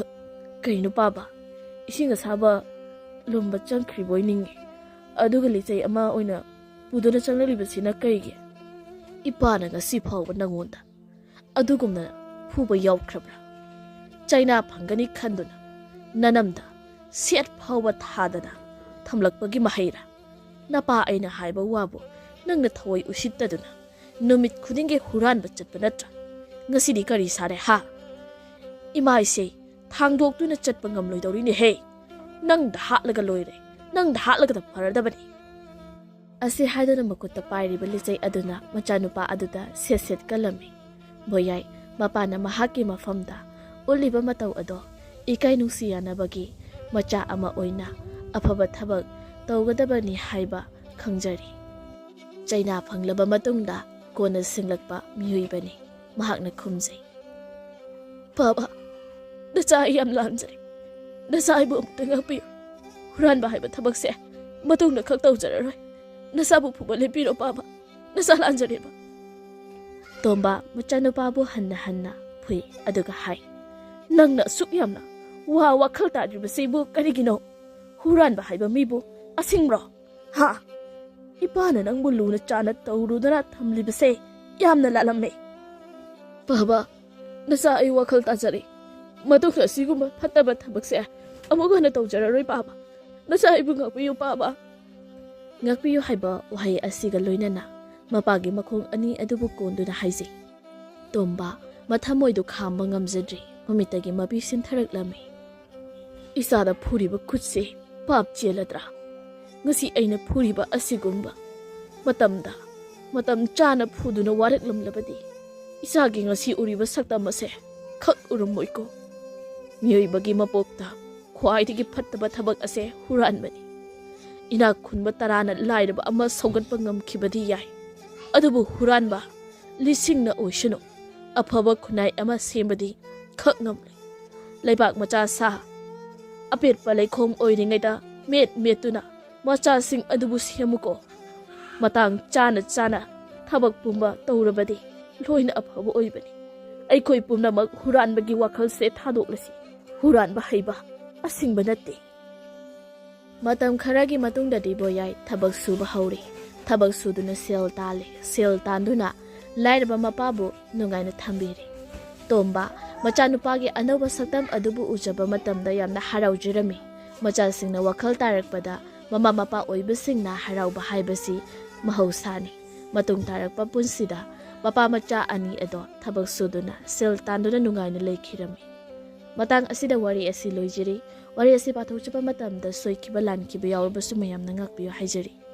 ꯀꯩꯅꯣ ꯄꯥꯕ? ꯏꯁꯤꯡ ꯑꯁꯥꯕ ꯂꯨꯝꯕ ꯆꯪꯈ꯭ꯔꯤꯕꯣꯏ ꯅꯤꯡꯉꯤ꯫ ꯑꯗꯨꯒ ꯂꯤꯆꯩ ꯑꯃ ꯑꯣꯏꯅ ꯄꯨꯗꯨꯅ ꯆꯪꯂꯛꯂꯤꯕꯁꯤꯅ ꯀꯩꯒꯤ? ꯏꯄꯥꯅ ꯉꯁꯤ ꯐꯥꯎꯕ ꯅꯪꯉꯣꯟꯗ ꯑꯗꯨꯒꯨꯝꯅ ꯐꯨꯕ ꯌꯥꯎꯈ꯭ꯔꯕ꯭ꯔꯥ? ꯆꯩꯅꯥ ꯐꯪꯒꯅꯤ ꯈꯟꯗꯨꯅ ꯅꯅꯝꯗ ꯁꯦꯠ ꯐꯥꯎꯕ ꯊꯥꯗꯅ ꯊꯝꯂꯛꯄꯒꯤ ꯃꯍꯩꯔꯥ? ꯅꯄꯥ ꯑꯩꯅ ꯍꯥꯏꯕ ꯋꯥꯕꯨ ꯅꯪꯅ ꯊꯑꯣꯏ ꯎꯁꯤꯠꯇꯗꯨꯅ ꯅꯨꯃꯤꯠ ꯈꯨꯗꯤꯡꯒꯤ ꯍꯨꯔꯥꯟꯕ ꯆꯠꯄ ꯅꯠꯇ꯭ꯔꯥ? ꯉꯁꯤꯗꯤ ꯀꯔꯤ ꯁꯥꯔꯦ ꯍꯥ? ꯏꯃꯥ ꯏꯆꯦ ꯊꯥꯡꯗꯣꯛꯇꯨꯅ ꯆꯠꯄ ꯉꯝꯂꯣꯏꯗꯧꯔꯤꯅꯦꯍꯦ꯫ ꯅꯪꯗ ꯍꯥꯠꯂꯒ ꯂꯣꯏꯔꯦ, ꯅꯪꯗ ꯍꯥꯠꯂꯒꯗ ꯐꯔꯗꯕꯅꯤ꯫" ꯑꯁꯤ ꯍꯥꯏꯗꯨꯅ ꯃꯈꯨꯠꯇ ꯄꯥꯏꯔꯤꯕ ꯂꯤꯆꯩ ꯑꯗꯨꯅ ꯃꯆꯥꯅꯨꯄꯥ ꯑꯗꯨꯗ ꯁꯦꯠ ꯁꯦꯠ ꯀꯜꯂꯝꯃꯤ꯫ ꯕꯣꯌꯥꯏ ꯃꯄꯥꯅ ꯃꯍꯥꯛꯀꯤ ꯃꯐꯝꯗ ꯎꯠꯂꯤꯕ ꯃꯇꯧ ꯑꯗꯣ ꯏꯀꯥꯏ ꯅꯨꯡꯁꯤ ꯌꯥꯅꯕꯒꯤ ꯃꯆꯥ ꯑꯃ ꯑꯣꯏꯅ ꯑꯐꯕ ꯊꯕꯛ ꯇꯧꯒꯗꯕꯅꯤ ꯍꯥꯏꯕ ꯈꯪꯖꯔꯤ꯫ ꯆꯩꯅꯥ ꯐꯪꯂꯕ ꯃꯇꯨꯡꯗ ꯀꯣꯟꯅ ꯁꯤꯡꯂꯛꯄ ꯃꯤꯑꯣꯏꯕꯅꯤ꯫ ꯃꯍꯥꯛꯅ ꯈꯨꯝꯖꯩ, "ꯄꯥꯕ, ꯅꯆꯥ ꯑꯩ ꯌꯥꯝ ꯂꯥꯟꯖꯔꯦ꯫ ꯅꯆꯥ ꯑꯩꯕꯨ ꯑꯃꯨꯛꯇ ꯉꯥꯛꯄꯤꯌꯨ꯫ ꯍꯨꯔꯥꯟꯕ ꯍꯥꯏꯕ ꯊꯕꯛꯁꯦ ꯃꯇꯨꯡꯗ ꯈꯛ ꯇꯧꯖꯔꯔꯣꯏ꯫ ꯅꯆꯥꯕꯨ ꯐꯨꯕ ꯂꯦꯞꯄꯤꯔꯣ ꯄꯥꯕ꯫ ꯅꯆꯥ ꯂꯥꯟꯖꯔꯦꯕ꯫" ꯇꯣꯝꯕ ꯃꯆꯥꯅꯨꯄꯥꯕꯨ ꯍꯟꯅ ꯍꯟꯅ ꯐꯨꯏ, ꯑꯗꯨꯒ ꯍꯥꯏ, "ꯅꯪꯅ ꯑꯁꯨꯛ ꯌꯥꯝꯅ ꯋꯥ ꯋꯥꯈꯜ ꯇꯥꯗ꯭ꯔꯤꯕꯁꯤꯕꯨ ꯀꯔꯤꯒꯤꯅꯣ? ꯍꯨꯔꯥꯟꯕ ꯍꯥꯏꯕ ꯃꯤꯕꯨ ꯑꯁꯤꯡꯕ꯭ꯔꯣ? ꯍꯥ? ꯏꯄꯥꯅ ꯅꯪꯕꯨ ꯂꯨꯅ ꯆꯥꯅ ꯇꯧꯔꯨꯗꯅ ꯊꯝꯂꯤꯕꯁꯦ ꯌꯥꯝꯅ ꯂꯥꯜꯂꯝꯃꯦ꯫ ꯄꯥꯕ, ꯅꯆꯥ ꯑꯩ ꯋꯥꯈꯜ ꯇꯥꯖꯔꯦ꯫ ꯃꯇꯨꯡꯗ ꯑꯁꯤꯒꯨꯝꯕ ꯐꯠꯇꯕ ꯊꯕꯛꯁꯦ ꯑꯃꯨꯛ ꯍꯟꯅ ꯇꯧꯖꯔꯔꯣꯏ ꯄꯥꯕ꯫ ꯅꯆꯥ ꯑꯩꯕꯨ ꯉꯥꯛꯄꯤꯌꯨ ꯄꯥꯕ꯫" "ꯉꯥꯛꯄꯤꯌꯨ" ꯍꯥꯏꯕ ꯋꯥꯍꯩ ꯑꯁꯤꯒ ꯂꯣꯏꯅꯅ ꯃꯄꯥꯒꯤ ꯃꯈꯣꯡ ꯑꯅꯤ ꯑꯗꯨꯕꯨ ꯀꯣꯟꯗꯨꯅ ꯍꯥꯏꯖꯩ꯫ ꯇꯣꯝꯕ ꯃꯊꯃꯣꯏꯗꯨ ꯈꯥꯝꯕ ꯉꯝꯖꯗ꯭ꯔꯤ꯫ ꯃꯃꯤꯠꯇꯒꯤ ꯃꯄꯤ ꯁꯤꯟꯊꯔꯛꯂꯝꯃꯤ꯫ "ꯏꯆꯥꯗ ꯐꯨꯔꯤꯕ ꯈꯨꯠꯁꯦ ꯄꯥꯞ ꯆꯦꯜꯂꯗ꯭ꯔꯥ? ꯉꯁꯤ ꯑꯩꯅ ꯐꯨꯔꯤꯕ ꯑꯁꯤꯒꯨꯝꯕ ꯃꯇꯝꯗ ꯃꯇꯝ ꯆꯥꯅ ꯐꯨꯗꯨꯅ ꯋꯥꯔꯛꯂꯝꯂꯕꯗꯤ ꯏꯆꯥꯒꯤ ꯉꯁꯤ ꯎꯔꯤꯕ ꯁꯛꯇꯝ ꯑꯁꯦ ꯈꯛ ꯎꯔꯝꯃꯣꯏꯀꯣ꯫ ꯃꯤꯑꯣꯏꯕꯒꯤ ꯃꯄꯣꯛꯇ ꯈ꯭ꯋꯥꯏꯗꯒꯤ ꯐꯠꯇꯕ ꯊꯕꯛ ꯑꯁꯦ ꯍꯨꯔꯥꯟꯕꯅꯤ꯫ ꯏꯅꯥꯛ ꯈꯨꯟꯕ ꯇꯔꯥꯅ ꯂꯥꯏꯔꯕ ꯑꯃ ꯁꯧꯒꯠꯄ ꯉꯝꯈꯤꯕꯗꯤ ꯌꯥꯏ, ꯑꯗꯨꯕꯨ ꯍꯨꯔꯥꯟꯕ ꯂꯤꯁꯤꯡꯅ ꯑꯣꯏꯁꯅꯨ, ꯑꯐꯕ ꯈꯨꯟꯅꯥꯏ ꯑꯃ ꯁꯦꯝꯕꯗꯤ ꯈꯛ ꯉꯝꯂꯣꯏ꯫ ꯂꯩꯕꯥꯛ ꯃꯆꯥ ꯁꯥ, ꯑꯄꯦꯠꯄ ꯂꯩꯈꯣꯝ ꯑꯣꯏꯔꯤꯉꯩꯗ ꯃꯦꯠ ꯃꯦꯠꯇꯨꯅ ꯃꯆꯥꯁꯤꯡ ꯑꯗꯨꯕꯨ ꯁꯦꯝꯃꯨꯀꯣ꯫ ꯃꯇꯥꯡ ꯆꯥꯅ ꯆꯥꯅ ꯊꯕꯛ ꯄꯨꯝꯕ ꯇꯧꯔꯕꯗꯤ ꯂꯣꯏꯅ ꯑꯐꯕ ꯑꯣꯏꯕꯅꯤ꯫ ꯑꯩꯈꯣꯏ ꯄꯨꯝꯅꯃꯛ ꯍꯨꯔꯥꯟꯕꯒꯤ ꯋꯥꯈꯜꯁꯦ ꯊꯥꯗꯣꯛꯂꯁꯤ꯫ ꯍꯨꯔꯥꯟꯕ ꯍꯩꯕ ꯑꯁꯤꯡꯕ ꯅꯠꯇꯦ꯫" ꯃꯇꯝ ꯈꯔꯒꯤ ꯃꯇꯨꯡꯗꯗꯤ ꯕꯣꯌꯥꯏ ꯊꯕꯛ ꯁꯨꯕ ꯍꯧꯔꯦ꯫ ꯊꯕꯛ ꯁꯨꯗꯨꯅ ꯁꯦꯜ ꯇꯥꯜꯂꯦ꯫ ꯁꯦꯜ ꯇꯥꯟꯗꯨꯅ ꯂꯥꯏꯔꯕ ꯃꯄꯥꯕꯨ ꯅꯨꯡꯉꯥꯏꯅ ꯊꯝꯕꯤꯔꯦ꯫ ꯇꯣꯝꯕ ꯃꯆꯥꯅꯨꯄꯥꯒꯤ ꯑꯅꯧꯕ ꯁꯛꯇꯝ ꯑꯗꯨꯕꯨ ꯎꯖꯕ ꯃꯇꯝꯗ ꯌꯥꯝꯅ ꯍꯔꯥꯎꯖꯔꯝꯃꯤ꯫ ꯃꯆꯥꯁꯤꯡꯅ ꯋꯥꯈꯜ ꯇꯥꯔꯛꯄꯗ ꯃꯃꯥ ꯃꯄꯥ ꯑꯣꯏꯕꯁꯤꯡꯅ ꯍꯔꯥꯎꯕ ꯍꯥꯏꯕꯁꯤ ꯃꯍꯧꯁꯥꯅꯤ꯫ ꯃꯇꯨꯡ ꯇꯥꯔꯛꯄ ꯄꯨꯟꯁꯤꯗ ꯃꯄꯥ ꯃꯆꯥ ꯑꯅꯤ ꯑꯗꯣ ꯊꯕꯛ ꯁꯨꯗꯨꯅ ꯁꯦꯜ ꯇꯥꯟꯗꯨꯅ ꯅꯨꯡꯉꯥꯏꯅ ꯂꯩꯈꯤꯔꯝꯃꯤ꯫ ꯃꯇꯥꯡ ꯑꯁꯤꯗ ꯋꯥꯔꯤ ꯑꯁꯤ ꯂꯣꯏꯖꯔꯤ꯫ ꯋꯥꯔꯤ ꯑꯁꯤ ꯄꯥꯊꯣꯛꯆꯕ ꯃꯇꯝꯗ ꯁꯣꯏꯈꯤꯕ ꯂꯥꯟꯈꯤꯕ ꯌꯥꯎꯔꯕꯁꯨ ꯃꯌꯥꯝꯅ ꯉꯥꯛꯄꯤꯌꯨ ꯍꯥꯏꯖꯔꯤ꯫